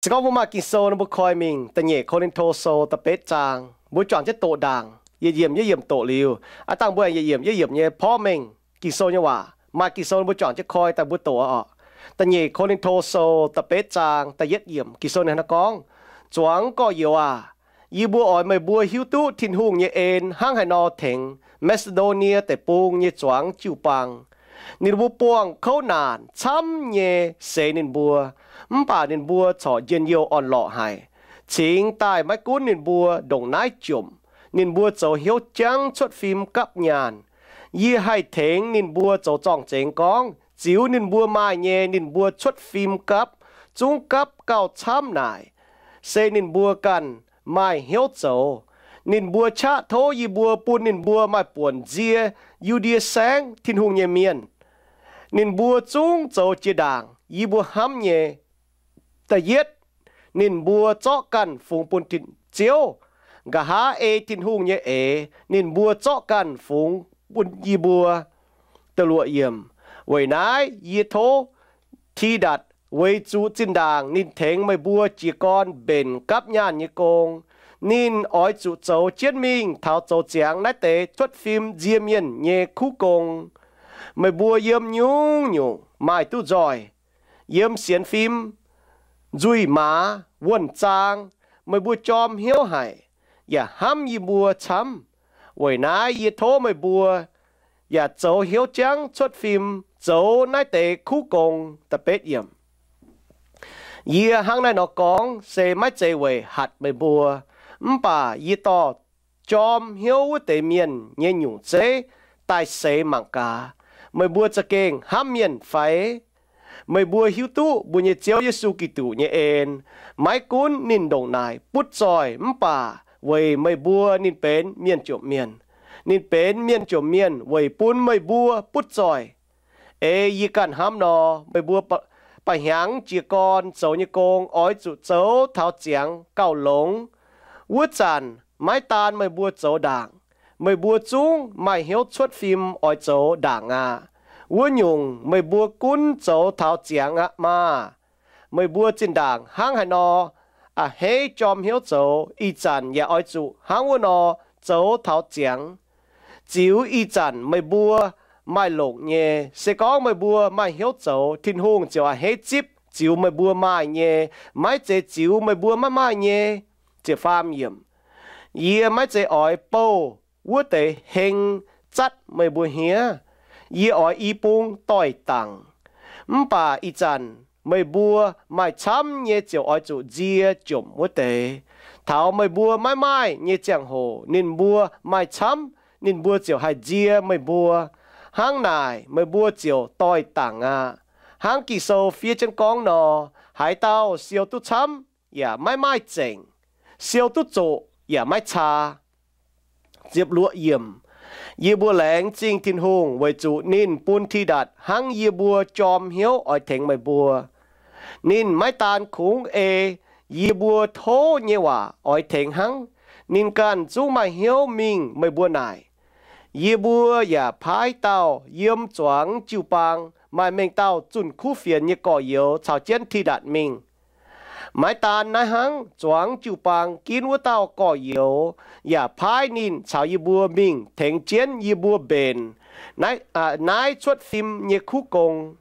Se gorngv mbuo maaih Ging-Sou nor, mbuo koi mingh da'nyeic Ko^lin^to Sou da'betv zaang, mbuo juangc jienv doqc ndaangc, yietc yiemc yietc yiemc doqc liuz, aav dangh mbuo yietc yiemc yietc yiemc nyei porv mengh Ging-Sou nyei waac. Maaih Ging-Sou nor, mbuo juangc jienv koi daaih mbuo doqc oc. Da'nyeic Ko^lin^to Sou da'betv zaang da'yietv yiemc Ging-Sou ninh hnangv naaiv gorngv, Zuangx gorx-youz aac, yie mbuo oix meih mbuo hiuv duqv Tin-Hungh nyei en hnangv haaix nor tengx Maa^si^ndo^nie Deic-Bung nyei zuangx jiu-baang. Ninh mbuo buangh kouv naanc camv nyei seix ninh mbuo, mv baac ninh mbuo corc njien-youh orn-lorqc haic. Cingx daaih maiv gunv ninh mbuo ndongc naaiv jomc, ninh mbuo zoux hnyouv jangv cuotv fim gapv nyaanh. Yie haih tengx ninh mbuo zoux zorng-zengx gorngv, ziux ninh mbuo maaih nyei ninh mbuo cuotv fim gapv, zungv gapv gauh camv naaic, se ninh mbuo ganh maaih hnyouv zoux. Ninh mbuo qaqv tov yie mbuo bun ninh mbuo maaih buonc nzie Yu^ndie Saengv Tin-Hungh nyei mienh. Ninh mbuo zungv zoux jiex ndaangc yie mbuo hnamv nyei. Da'yietv, ninh mbuo zorqv ganh fungx bun Ziouv. Nqa'haav ei Tin-Hungh nyei eix ninh mbuo zorqv ganh fungx bun yie mbuo. Da'luoqc yiemc, weic naaiv yie tov Tidatc, weic zuqc zinh ndaangc ninh tengx meih mbuo jiez gorn mbenc gapv nyaanh nyei gong, ninh oix zuqc zoux jienv mingh taux zoux ziangx naaiv deix cuotv fim nzie mienh nyei kuv gong. Meih mbuo yiem nyungc-nyungc maaih duqv nzoih, yiem sienx fim, nzuih maaz, wuonh zaang, meih mbuo jorm hnyouv haic, yaac hnamv yie mbuo camv. Weic naaiv yie tov meih mbuo yaac zoux hnyouv jangv cuotv fim zoux naaiv deix kuv gong. Da'betv yiemc, yie hnangv naaiv nor gorngv se maiv zeiz weic hatc meih mbuo, mv baac yie dorh jorm hnyouv wuov deix mienh nyei nyungc zeiv daaih seix mangc gaax, meih mbuo za'gengh hnamv mienh fai? Meih mbuo hiuv duqv mbuo nyei Ziouv Yesu Giduc nyei en, maiv gunv ninh ndongc naaic butv zoih mv baac weic meih mbuo ninh benx mienh jomc mienh. Ninh benx mienh jomc mienh weic bun meih mbuo butv zoih. Ei yie ganh hnamv nor, meih mbuo ba'hnyangx jiez gorn zoux nyei gong oix zuqc zoux taux ziangx gauh longx. Wuov zanc maiv daan meih mbuo zoux ndaangc, meih mbuo zungv maaih hnyouv cuotv fim oix zoux ndaangc aqv. Wuov nyungc meih mbuo gunv zoux taux ziangx aqv maah! Meih mbuo zinh ndaangc hnangv haaix nor a'hneiv jorm hnyouv zoux, ih zanc yaac oix zuqc hnangv wuov nor zoux taux ziangx. Ziux ih zanc meih mbuo maaih longc nyei. Se gorngv meih mbuo maaih hnyouv zoux, Tin-Hungh ziouc a'hneiv zipv ziux meih mbuo maaih nyei, maiv zeiz ziux meih mbuo maiv maaih nyei. Ziepc faam yiemc, yie maiv zeiz oix bouh wuov deix heng zatv meih mbuo hniev. Yie oix i bung doix dangc. Mv baac ih zanc meih mbuo maaih camv nyei ziouc oix zuqc nzie jomc wuov deix. Taux meih mbuo maiv maaih nyei ziangh hoc ninh mbuo maaih camv, ninh mbuo ziouc haih nzie meih mbuo. Hnangv naaic meih mbuo ziouc doix dangc aqv. Hnangv Ging-Sou fiev jienv gorngv nor, Haaix dauh siou duqv camv yaac maiv maaih zengc, siou duqv zoqc yaac maiv caa. Ziepc luoqc yiemc, yie mbuo laengz zingh Tin-Hungh weic zuqc ninh bun Tidatc hnangv yie mbuo jorm hnyouv oix tengx meih mbuo. Ninh maiv daan kungx ei yie mbuo tov nyei waac oix tengx hnangv, ninh ganh zungv maaih hnyouv mingh meih mbuo naaic. Yie mbuo yaac paaiv dauh yiem zuangx jiu-baang maaih mengh dauh zunh kuv fienx nyei gorx-youz caux jienv Tidatc mingh. Maiv daan naaiv hnangv, zuangx jiu-baang ginv wuov dauh gorx-youz yaac paaiv ninh caux yie mbuo mingh tengx jienv yie mbuo mbenc naaiv cuotv fim nyei kuv gong,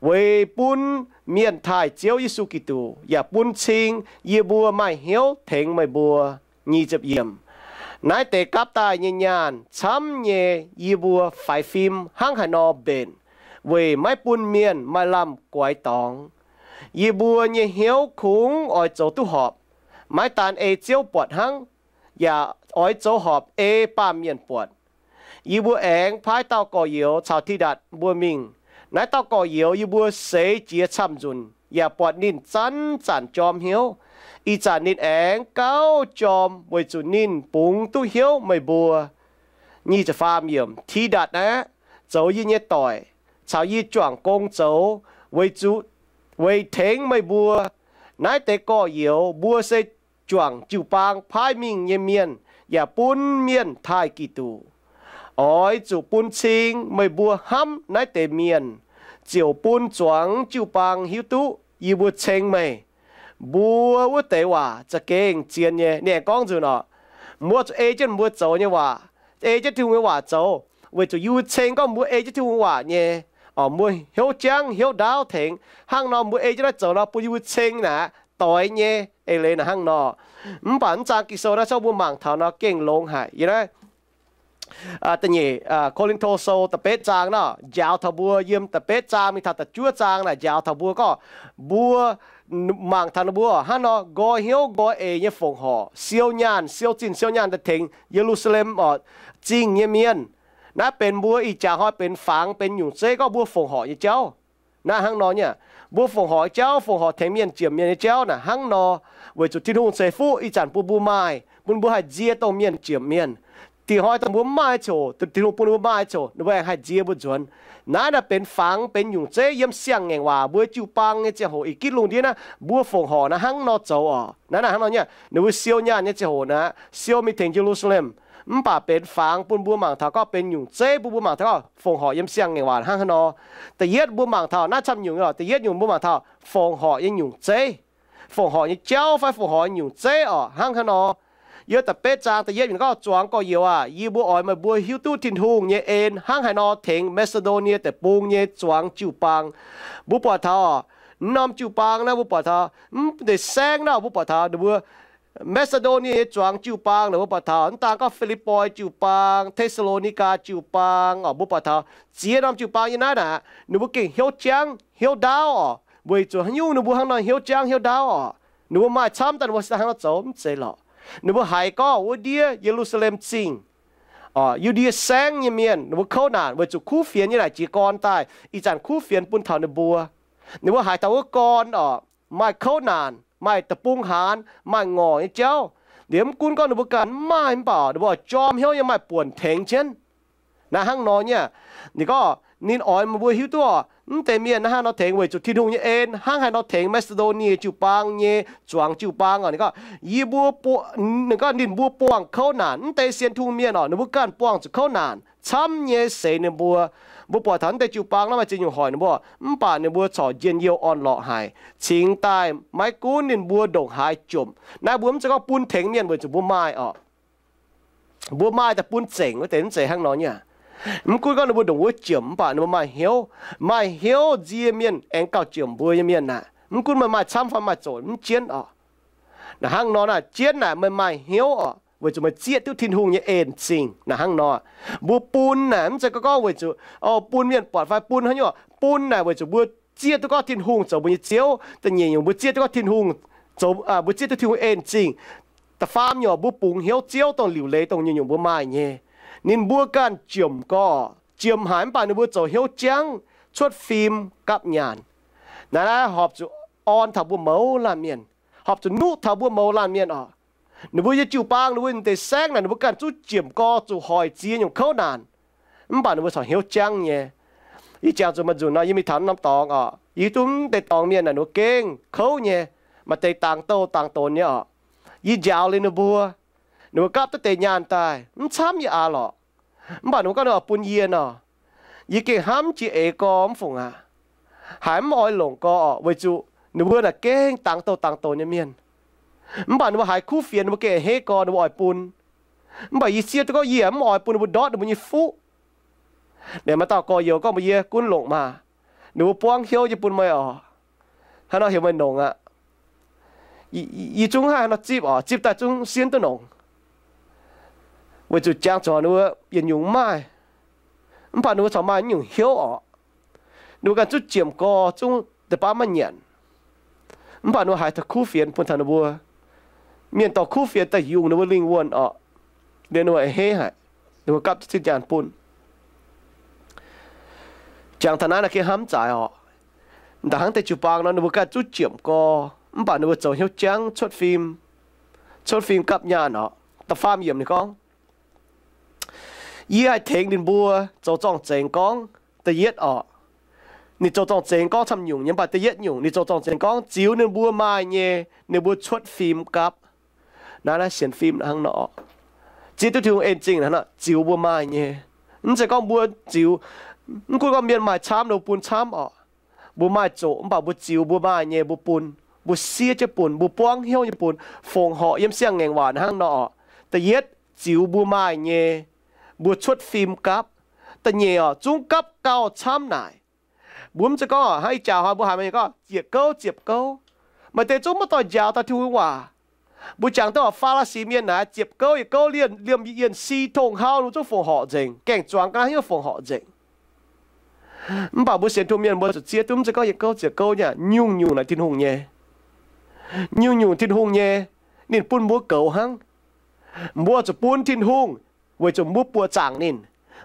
weic bun mienh taaih Ziouv Yesu Giduc yaac bun cing yie mbuo maaih hnyouv tengx meih mbuo. Naaiv deix gapv daaih nyei nyaanh camv nyei, yie mbuo faix fim hnangv haaix nor mbenc, weic maiv bun mienh maaih lamh guaix dorngx. Yie mbuo nyei hnyouv kungx oix zoux duqv horpc, maiv daan ei Ziouv buatc hnangv, yaac oix zoux horpc ei baamh mienh buatc. Yie mbuo aengx paaiv dauh gorx-youz caux Tidatc mbuo mingh. Naaiv dauh gorx-youz yie mbuo seix jiex camv-nzunc yaac buatc ninh zanc zanc jorm hnyouv. Ih zanc ninh aengx gauh jorm weic zuqc ninh bungx duqv hnyouv meih mbuo. Tidatc aeqv, zoux yie nyei doic caux yie juangc gong zoux, weic zuqc, weic tengx meih mbuo. Naaiv deix gorx-youz mbuo se juangc jiu-baang paaiv mingh nyei mienh yaac bun mienh taaih Giduc. Oix zuqc bun cing meih mbuo hnamv naaiv deix mienh, ziouc bun zuangx jiu-baang hiuv duqv yie mbuo ceng meih. mbuo wuov deix waac za'gengh zien nyei. Ninh aengx gorngv nzunc oc, mbuo zuqc ei jienv mbuo zoux nyei waac, ei jienv Tin-Hungh nyei waac zoux, weic zuqc yie mbuo ceng gorngv mbuo ei jienv Tin-Hungh waac nyei, mbuo hnyouv jangv hnyouv ndaauv tengx. Hnangv nor mbuo ei jienv naaiv zoux nor bun yie mbuo ceng naaic doix nyei, eix leiz naaic hnangv nor. Mv baac mv zang Ging-Sou naaiv, corc mbuo mangc taux nor gengh longx haic. Yiem naaiv da'nyeic Ko^lin^to Sou da'betv zaang nor njaaux taux mbuo, yiem da'betv zaang mingh taux da'juov zaang naaic njaaux taux mbuo gorngv, mbuo mangc taux ninh mbuo hnangv nor nqoi hnyouv nqoi eix nyei fongc horc, siou nyaanh siou zinh siou nyaanh daaih tengx Ye^lu^saa^lem oc, zingh nyei mienh. Naaiv benx mbuo ih jaax hnoi benx fangx benx nyungc zeiv gorngv mbuo fongc horc nyei jauv. Naaiv hnangv nor nyei, mbuo fongc horc nyei jauv, fongc horc tengx mienh ziemc mienh nyei jauv naaic hnangv nor, weic zuqc Tin-Hungh ceix fuqv ih zanc bun mbuo maaih, bun mbuo haih nzie dongh mienh ziemc mienh. Dingc hnoi dongh mbuo mv maaih ziouc, Tin-Hungh bun mbuo maaih ziouc, ninh mbuo aengx haih nzie mbuo nzuonx. Naaiv naaic benx fangx benx nyungc zeiv yiem siang-ngaengc waac mbuo jiu-baang nyei ziangh hoc, ih gitv lungh ndiev naaiv mbuo fongc horc naaiv hnangv nor zoux oc. Naaiv naaic hnangv nor nyei, ninh mbuo siou nyaanh nyei ziangh hoc naaic siou mingh tengx Ye^lu^saa^lem. Mv baac benx fangx bun mbuo mangc taux gorngv, benx nyungc zeiv bun mbuo mangc taux gorngv fongc horc yiem siang-ngaengc waac hnangv haaix nor. Da'yietv mbuo mangc taux naaiv camv nyungc oc, da'yietv nyungc mbuo mangc taux fongc horc nyei nyungc zeiv, fongc horc nyei jauv fai fongc horc nyei nyungc zeiv oc hnangv haaix nor. Yiem da'betv zaang da'yietv mienh gorngv, Zuangx gorx-youz aah, yie mbuo oix meih mbuo hiuv duqv Tin-Hungh nyei en hnangv haaix nor tengx Maa^si^ndo^nie Deic-Bung nyei zuangx jiu-baang. Mbuo buatc taux mv norm jiu-baang naaiv mbuo buatc taux mv deix saengv naaiv mbuo buatc taux ninh mbuo Maa^si^ndo^nie nyei zuangx jiu-baang naaic mbuo buatc taux mv daan gorngv Fi^lipv^poi jiu-baang, Te^saa^lo^ni^gaa jiu-baang oc, mbuo buatc taux ziex norm jiu-baang yiem naaiv naaic ninh mbuo gengh hnyouv jangv hnyouv ndaauv oc. Weic zuqc haaix nyungc ninh mbuo hnangv nor hnyouv jangv hnyouv ndaauv oc? Ninh mbuo maaih camv daaih ninh mbuo hnangv nor zoux mv zeiz lorqc. Ninh mbuo haiz gorngv wuov ndiev Ye^lu^saa^lem Zingh, Yu^ndie Saengv nyei mienh ninh mbuo kouv naanc weic zuqc kuv fienx nyei naaic jiez gorn daaih, ih zanc kuv fienx bun taux ninh mbuo. Ninh mbuo haiz taux wuov gorn oc, maaih kouv naanc, maaih deic-bung haanz, maaih ngorc nyei jauv. Liemh mv gunv gorngv ninh mbuo ganh mv maaih mv baac ninh mbuo oix jorm hnyouv nyei maaih buonc tengx jienv. Naaiv hnangv nor nyei, ninh gorngv ninh oix meih mbuo hiuv duqv mv deix mienh naaiv hnangv nor tengx weic zuqc Tin-Hungh nyei en hnangv haaix nor tengx Maa^si^ndo^nie jiu-baang nyei zuangx jiu-baang oc. Ninh gorngv yie mbuo, ninh gorngv ninh mbuo buangh kouv naanc, mv deix sienx Tin-Hungh mienh oc, ninh mbuo ganh buangh zuqc kouv naanc camv nyei seix ninh mbuo. Mbuo buatc taux mv deix jiu-baang naaiv maaih ziex nyungc hoic ninh mbuo, mv baac ninh mbuo corc njien-youh orn-lorqc haic, cingx daaih maiv gunv ninh mbuo ndongc haaix jomc. Naaiv mbuo mv zeiz gorngv bun tengx mienh weic zuqc mbuo maaih oc. Mbuo maaih daaih bun zengc wuov deix mv zeiz hnangv nor nyei. Mv gunv gorngv ninh mbuo ndongc wuov jomc mv baac ninh mbuo maaih hnyouv, maaih hnyouv nzie mienh aengx gauh jomc mbuo nyei mienh naaic. Mv gunv meih maaih camv fai maaih zoqc mv jienv oc. Naaic hnangv nor naaic jienv naaic meih maaih hnyouv oc, weic zuqc meih zieqv duqv Tin-Hungh nyei en zingh. Naaic hnangv nor, mbuo bun naaic mv zeiz gorngv weic zuqc bun mienh buatc fai bun haaix nyungc. Bun naaic weic zuqc mbuo zieqv duqv gorngv Tin-Hungh zoux mbuo nyei Ziouv. Da'nyeic nyungc mbuo zieqv duqv gorngv Tin-Hungh zoux, mbuo zieqv duqv Tin-Hungh en zingh. Da'faam nyungc mbuo bungx hnyouv Ziouv dongh liuc leiz dongh nyungc-nyungc mbuo maaih nyei. Ninh mbuo ganh jomc gorx, jomc haic mv baac ninh mbuo zoux hnyouv jangv, cuotv fim gapv nyaanh. Naaiv naaiv horpc zuqc orn taux mbuo mouz laanh mienh, horpc zuqc nuqv taux mbuo mouz laanh mienh oc. Ninh mbuo nyei jiu-baang, ninh mbuo nyei deix saengv naaic, ninh mbuo ganh zuqc jomc gorx, zuqc hoic ziex nyungc kouv naanc, mv baac ninh mbuo corc hnyouv jangv nyei. Yie jangx zuqc maaih nzunc nor yie mingh taux norm dorngx oc, yie hiuv duqv mv deix dorngx mienh naaic ninh mbuo gengh kouv nyei. Maaih deix dangx douh dangx donx nyei oc. Yie njaaux liuz ninh mbuo, ninh mbuo gapv duqv deix nyaanh daaih mv camv yie aqv lorqc. Mv baac ninh mbuo gorngv ninh oix bun yie nor, yie gengh hnamv jiex eix gorx mv fungc aqv. Haiz mv oix longc gorx oc, weic zuqc ninh mbuo naaic gengh dangx douh dangx donx nyei mienh. Mv baac ninh mbuo haiz kuv fienx ninh mbuo gengh a'hneiv gorx ninh mbuo oix bun. Mv baac yie zieqv duqv gorngv yie mv oix bun ninh mbuo ndortv ninh mbuo nyei fuqv. Naaic maaih dauh gorx-youz gorngv mbuox yie, Gunv longc maah! Ninh mbuo buangv hnyouv nyei bun meih oc. Hnangv nor heuc meih nongc aqv. Yie zungv haih hnangv nor zipv oc, zipv daaih zungv sienv duqv nongc. Weic zuqc jangx zuqc ninh mbuo yietc nyungc mv maaih, mv baac ninh mbuo corc maaih nyungc hnyouv oc. Ninh mbuo ganh zungv jiemc gorx, zungv deix baav maiv nyanc. Mv baac ninh mbuo haiz taux kuv fienx bun taux ninh mbuo. Mienh dorh kuv fienx daaih yungz ninh mbuo lingh wuonh oc, liuz ninh mbuo a'hneiv haic, ninh mbuo gapv duqv zinh nyaanh bun. Jangx taux naaiv naaic gengh hnamv zaaix oc. Da'hnangv deix jiu-baang nor ninh mbuo ganh zungv jiemc gorx, mv baac ninh mbuo zoux hnyouv jangv, cuotv fim, cuotv fim gapv nyaanh oc. Da'faam yiemc ninh gorngv, Yie haih tengx ninh mbuo zoux zorng-zengx gorngv. Da'yietv oc, ninh zoux zorng-zengx gorngv camv nyungc nyei, mv baac da'yietv nyungc ninh zoux zorng-zengx gorngv ziux ninh mbuo maaih nyei, ninh mbuo cuotv fim gapv. Naaiv naaiv sienx fim hnangv nor, zieqv duqv Tin-Hungh en zingh hnangv nor ziux mbuo maaih nyei. Mv zeiz gorngv mbuo ziux, mv gunv gorngv mienh maaih camv ninh mbuo bun camv oc. Mbuo maaih zoqc mv baac mbuo ziux mbuo maaih nyei mbuo bun. mbuo siev jienv bun, mbuo buangv hnyouv nyei bun. Fongc horc yiem siang-ngaengc waac hnangv nor oc. Da'yietv, ziux mbuo maaih nyei, mbuo cuotv fim gapv. Da'nyeic oc, zungv gapv gauh camv naaic. Mbuo mv zeiz gorngv hnangv ih jaax hnoi mbuo haiz maaih gorngv ziepc gouv ziepc gouv. Maaih deix zungv maiv dorh njaaux daaih Tin-Hungh nyei waac. Mbuo jangx duqv oc, Faa^li^si Mienh naaic ziepc gouv yietc gouv liemh yienh si tong hauv, ninh zungv fongc horc nzengc, gaengh zuangx ga'naaiv hnyouv fongc horc nzengc. Mv baac mbuo sienx Tin-Hungh mienh mbuo zuqc zieqv duqv mv zeiz gorngv yietc gouv ziepc gouv nyei, nyungc-nyungc naaic Tin-Hungh nyei. Nyungc-nyungc Tin-Hungh nyei, ninh bun mbuo goux hnangv. Mbuo zuqc bun Tin-Hungh weic zuqc mbuo buoqc zaangc ninh.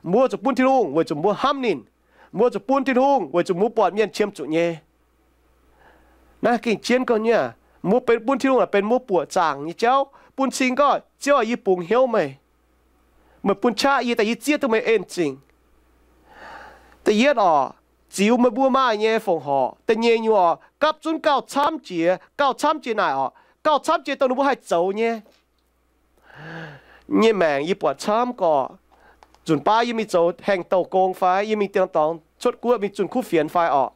Mbuo zuqc bun Tin-Hungh weic zuqc mbuo hnamv ninh. Mbuo zuqc bun Tin-Hungh weic zuqc mbuo buatc mienh qiemx zuqc nyei. Naaiv gengh jienv gorngv nyei aqv. Mbuo benx bun Tin-Hungh naaic benx mbuo buoqc zaangc nyei jauv. Bun cing gorngv, Ziouv aah, yie bungx hnyouv meih. Meih bun qaqv yie daaih yie zieqv duqv meih en zingh. Da'yietv oc, ziux meih mbuo maaih nyei fongc horc. Da'nyeic nyungc oc, gapv zunv gauh camv jiex. Gauh camv jiex naaic oc, gauh camv jiex dongh ninh mbuo haih zoux nyei. Nyei maengc yie buatc camv gorqv, nzunc baav yie mingh zoux haengh douh gong fai yie mingh dien dorngx cuotv guoqv mingh zunh kuv fienx fai oc,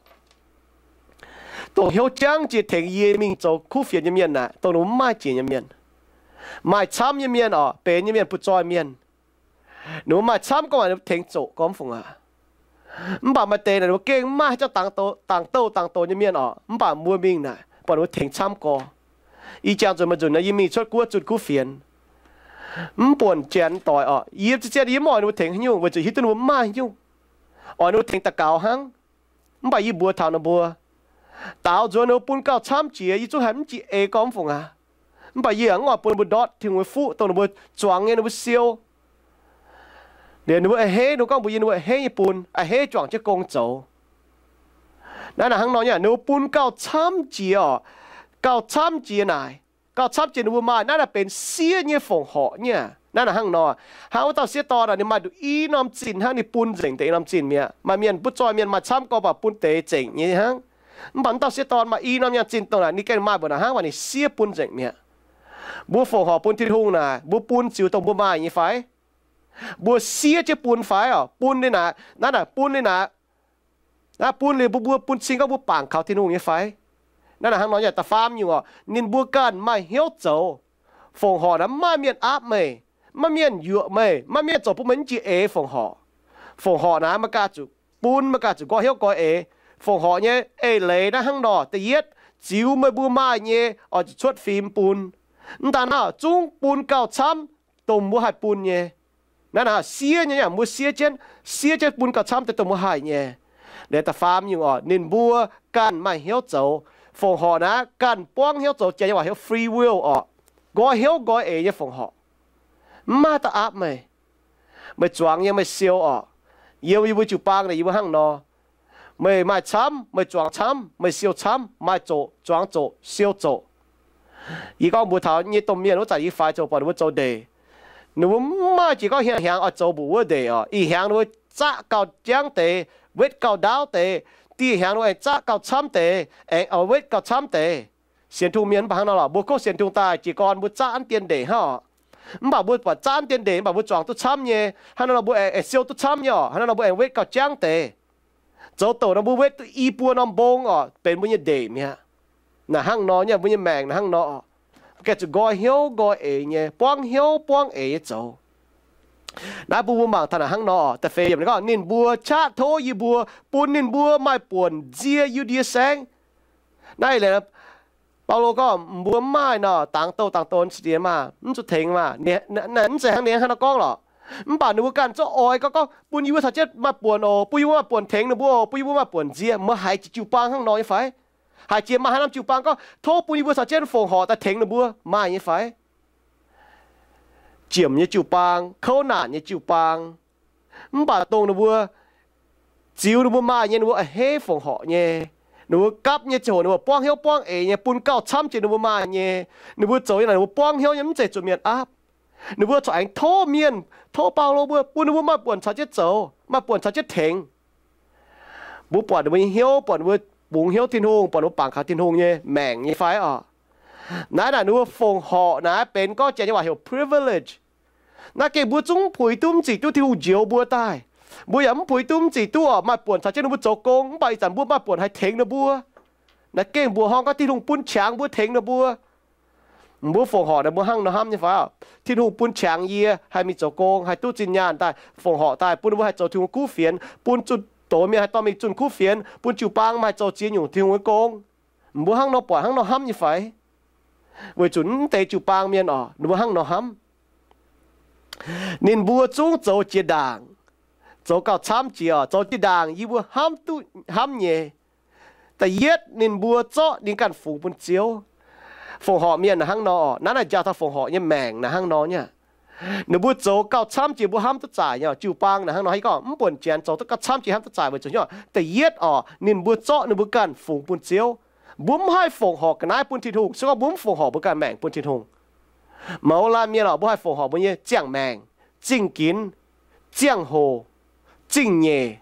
dongh hnyouv jangv jiex tengx yie mingh zoux kuv fienx nyei mienh naaic, dongh ninh mbuo mv maaih jiex nyei mienh. Maaih camv nyei mienh oc, benx nyei mienh, butv-zoih mienh. Ninh mbuo maaih camv gorngv maaih ninh mbuo tengx zoqc gormx fungc aqv. Mv baac maaih deix naaic ninh mbuo gengh mv maaih haaix dauh dangx douh dangx douh nyei mienh oc, mv baac mbuo mingh naaic buatc ninh mbuo tengx camv gorx. Ih jangx nzunc maaih nzunc naaic yie mingh cuotv guoqv zunh kuv fienx, mv buonc janx doic oc, yie zien-zien yie mv oix ninh mbuo tengx haaix nyungc weic zuqc hiuv duqv ninh mbuo mv maaih haaix nyungc. Oix ninh mbuo tengx daux gaux hnangv. Mv baac yie mbuox taux ninh mbuo, daaux nzuonx ninh mbuo bun gauh camv jiex, yie zungv haiz mv jiex eix gormx fungc aqv. Mv baac yie yaac mv oix bun ninh mbuo ndortv Tin-Hungh nyei fuqv, dongh ninh mbuo zuangx nyei, ninh mbuo siou. Liuz ninh mbuo a'hneiv, ninh mbuo gorngv mbuox yie ninh mbuo a'hneiv nyei bun, a'hneiv juangc jienv gong zoux. Naaiv naaic hnangv nor nyei, ninh mbuo bun gauh camv jiex oc. Gauh camv jiex naaic, gauh camv jiex ninh mbuo maaih. Naaiv naaic benx siev nyei fongc horc nyei aqv. Naaiv naaic hnangv nor, hnangv wuov dauh sieqv dorn naaic, ninh maaih nduqc i norm zinh hnangv, ninh bun nzengc deix i norm zinh mi'aqv. Maaih mienh butv-zoih mienh maaih camv gorx baac bun deix zengc nyei hnangv. Mv baac wuov dauh sieqv dorn maaih i norm nyaanh zinh dongh naaic ninh gengh maaih mbuo naaic hnangv, waac ninh siev bun nzengc mi'aqv. Mbuo fongc horc bun Tin-Hungh naaic, mbuo bun ziux dongh mbuo maaih nyei fai? Mbuo siev jienv bun fai oc? Bun liuz naaic, naaiv naaic bun liuz naaic, naaiv bun liuz mbuo, mbuo bun cing gorngv mbuo bangc kaux Tin-Hungh nyei fai? Naaiv naaic hnangv nor nyei, da'faam nyungc oc, ninh mbuo ganh maaih hnyouv zoux. Fongc horc naaiv mv maaih mienh aapv meih, mv maaih mienh yuoqc meih, mv maaih mienh zoux bun meih mv jiex eix fongc horc. Fongc horc naaiv meih ganh zuqc bun, meih ganh zuqc nqoi hnyouv nqoi eix. Fongc horc nyei eix leiz naaiv hnangv nor, da'yietv, ziux meih mbuo maaih nyei oix zuqc cuotv fim bun. Mv daan naaiv, zungv bun gauh camv dongh mbuo haih bun nyei. Naaiv naaic siev nyei, mbuo siev jienv, siev jienv bun gauh camv deix dongh mbuo haih nyei. Liuz da'faam nyungc oc, ninh mbuo ganh maaih hnyouv zoux. Fongc horc naaiv ganh buangv hnyouv zoux, janx nyei waac heuc free will oc. Nqoi hnyouv nqoi eix nyei fongc horc. Mv maaih dauh aapv meih. Meih zuangx nyei, meih siou oc. Yiem yie mbuo jiu-baang naaic yie mbuo hnangv nor. Meih maaih camv, meih zuangx camv, meih siou camv, maaih zoqc, zuangx zoqc, siou zoqc. Yie gorngv mbuox taux nyei domh mienh wuov zanc yie faix zoux buatc ninh mbuo zoux ndeic. Ninh mbuo mv maaih jiex gorngv hnyangx hnyangx oix zoux mbuoqc wuov ndeic oc. Ih hnyangx ninh mbuo zaqv gauh jangv deix, wetv gauh ndaauv deix. Dieh hnyangx ninh mbuo aengx zaqv gauh camv deix, aengx oix wetv gauh camv deix. Sienx Tin-Hungh mienh mv baac hnangv nor lorqc, mbuo kov sienx Tin-Hungh daaih jiez gorn mbuo zaqv an dien ndeic hnangv oc. Mv baac mbuo buatc zaqv an dien ndeic mv baac mbuo zuangx duqv camv nyei. Hnangv nor nor mbuo aengx, aengx siou duqv camv nyei oc. Hnangv nor nor mbuo aengx wetv gauh jangv deix. Zoux douc nor mbuo wetv duqv i buo norm mbong oc, benx mbuo nyei ndeic mi'aqv. Naaic hnangv nor nyei, mbuo nyei maengc naaic hnangv nor oc. Gaengh zuqc nqoi hnyouv nqoi eix nyei, buangv hnyouv buangv eix nyei zoux. Naaiv bun mbuo mangc taux naaic hnangv nor oc. Da'feix yiemc ninh gorngv, ninh mbuo qaqv tov yie mbuo bun ninh mbuo maaih buonc nzie Yu^ndie Saengv. Naaiv ih leiz Baulo gorngv mbuo mv maaih nor, dangx douh dangx douh siex maah, mv zuqc tengx maah. Mv zeiz hnangv ninh hnangv nor gorngv lorqc. Mv baac ninh mbuo ganh zungv oix gorngv, gorngv bun yie mbuo caux jienv maaih buonc oc, bun yie mbuo maaih buonc tengx ninh mbuo oc, bun yie mbuo maaih buonc nzie. Meih haiz jiex jiu-baang hnangv nor nyei fai? Haiz jiex maaih haaix norm jiu-baang gorngv tov bun yie mbuo caux jienv fongc horc daaih tengx ninh mbuo, maaih nyei fai? Jiemc nyei jiu-baang, kouv naanc nyei jiu-baang. Mv baac dongh ninh mbuo ziux ninh mbuo maaih nyei, ninh mbuo a'hneiv fongc horc nyei. Ninh mbuo gapv nyei ziangh hoc ninh mbuo buangv hnyouv buangv eix nyei, bun gauh camv jiex ninh mbuo maaih nyei. Ninh mbuo zoux nyei naaic ninh mbuo buangv hnyouv nyei, mv zeiz zuqc mienh aapv. Ninh mbuo corc aengx tov mienh, tov Baulo mbuo bun ninh mbuo maaih buonc caux jienv zoux, maaih buonc caux jienv tengx. Mbuo buatc ninh mbuo nyei hnyouv, buatc ninh mbuo bungx hnyouv Tin-Hungh, buatc ninh mbuo bangc kaux Tin-Hungh nyei maengc nyei fai oc? Naaiv naaic ninh mbuo fongc horc naaiv benx gorngv janx nyei waac heuc privilege. Naaiv gengh mbuo zungv mv puix duqv mv zic duqv Tin-Hungh njoux mbuo daaih. Mbuo yaac mv puix duqv mv zic duqv oc, maaih buonc caux jienv ninh mbuo zoux gong, mv baac ih zanc mbuo maaih buonc haih tengx ninh mbuo. Naaiv gengh mbuoqc horngh gorngv Tin-Hungh bun qangx mbuo tengx ninh mbuo. Mbuo fongc horc ninh mbuo hnangv nor hnamv nyei fai? Tin-Hungh bun qangx yie haih mingh zoux gong, haih duqv zinh nyaanh daaih, fongc horc daaih bun ninh mbuo haih zoux Tin-Hungh kuv fienx, bun zunh doz mienh haih dorh mingh zunh kuv fienx, bun jiu-baang maiv haih zoux ziex nyungc Tin-Hungh nyei gong. Mbuo hnangv nor buatc hnangv nor hnamv nyei fai? Weic zuqc mv deix jiu-baang mienh oc, ninh mbuo hnangv nor hnamv. Ninh mbuo zungv zoux jiex ndaangc, zoux gauh camv jiex oc, zoux jiex ndaangc yie mbuo hnamv duqv hnamv nyei. Da'yietv ninh mbuo zorqv ninh ganh fungx bun Ziouv. Fongc horc mienh naaic hnangv nor oc, naaiv naaic njaaux taux fongc horc nyei maengc naaic hnangv nor nyei. Ninh mbuo zoux gauh camv jiex mbuo hnamv duqv zaac nyei oc. Jiu-baang naaic hnangv nor, haaix gorngv mv buonc janx zoux duqv gauh camv jiex hnamv duqv zaac weic zuqc hnyouv. Da'yietv oc, ninh mbuo zorqv ninh mbuo ganh fungx bun Ziouv. Mbuo mv haih fongc horc ga'naaiv bun Tin-Hungh, se gorngv mbuo mv fongc horc mbuo ganh maengc bun Tin-Hungh. Mouz laanh mienh oc, mbuo haih fongc horc mbuo nyei ziangh maengc, zingh ginx, ziangh hoc, zingh nyeic.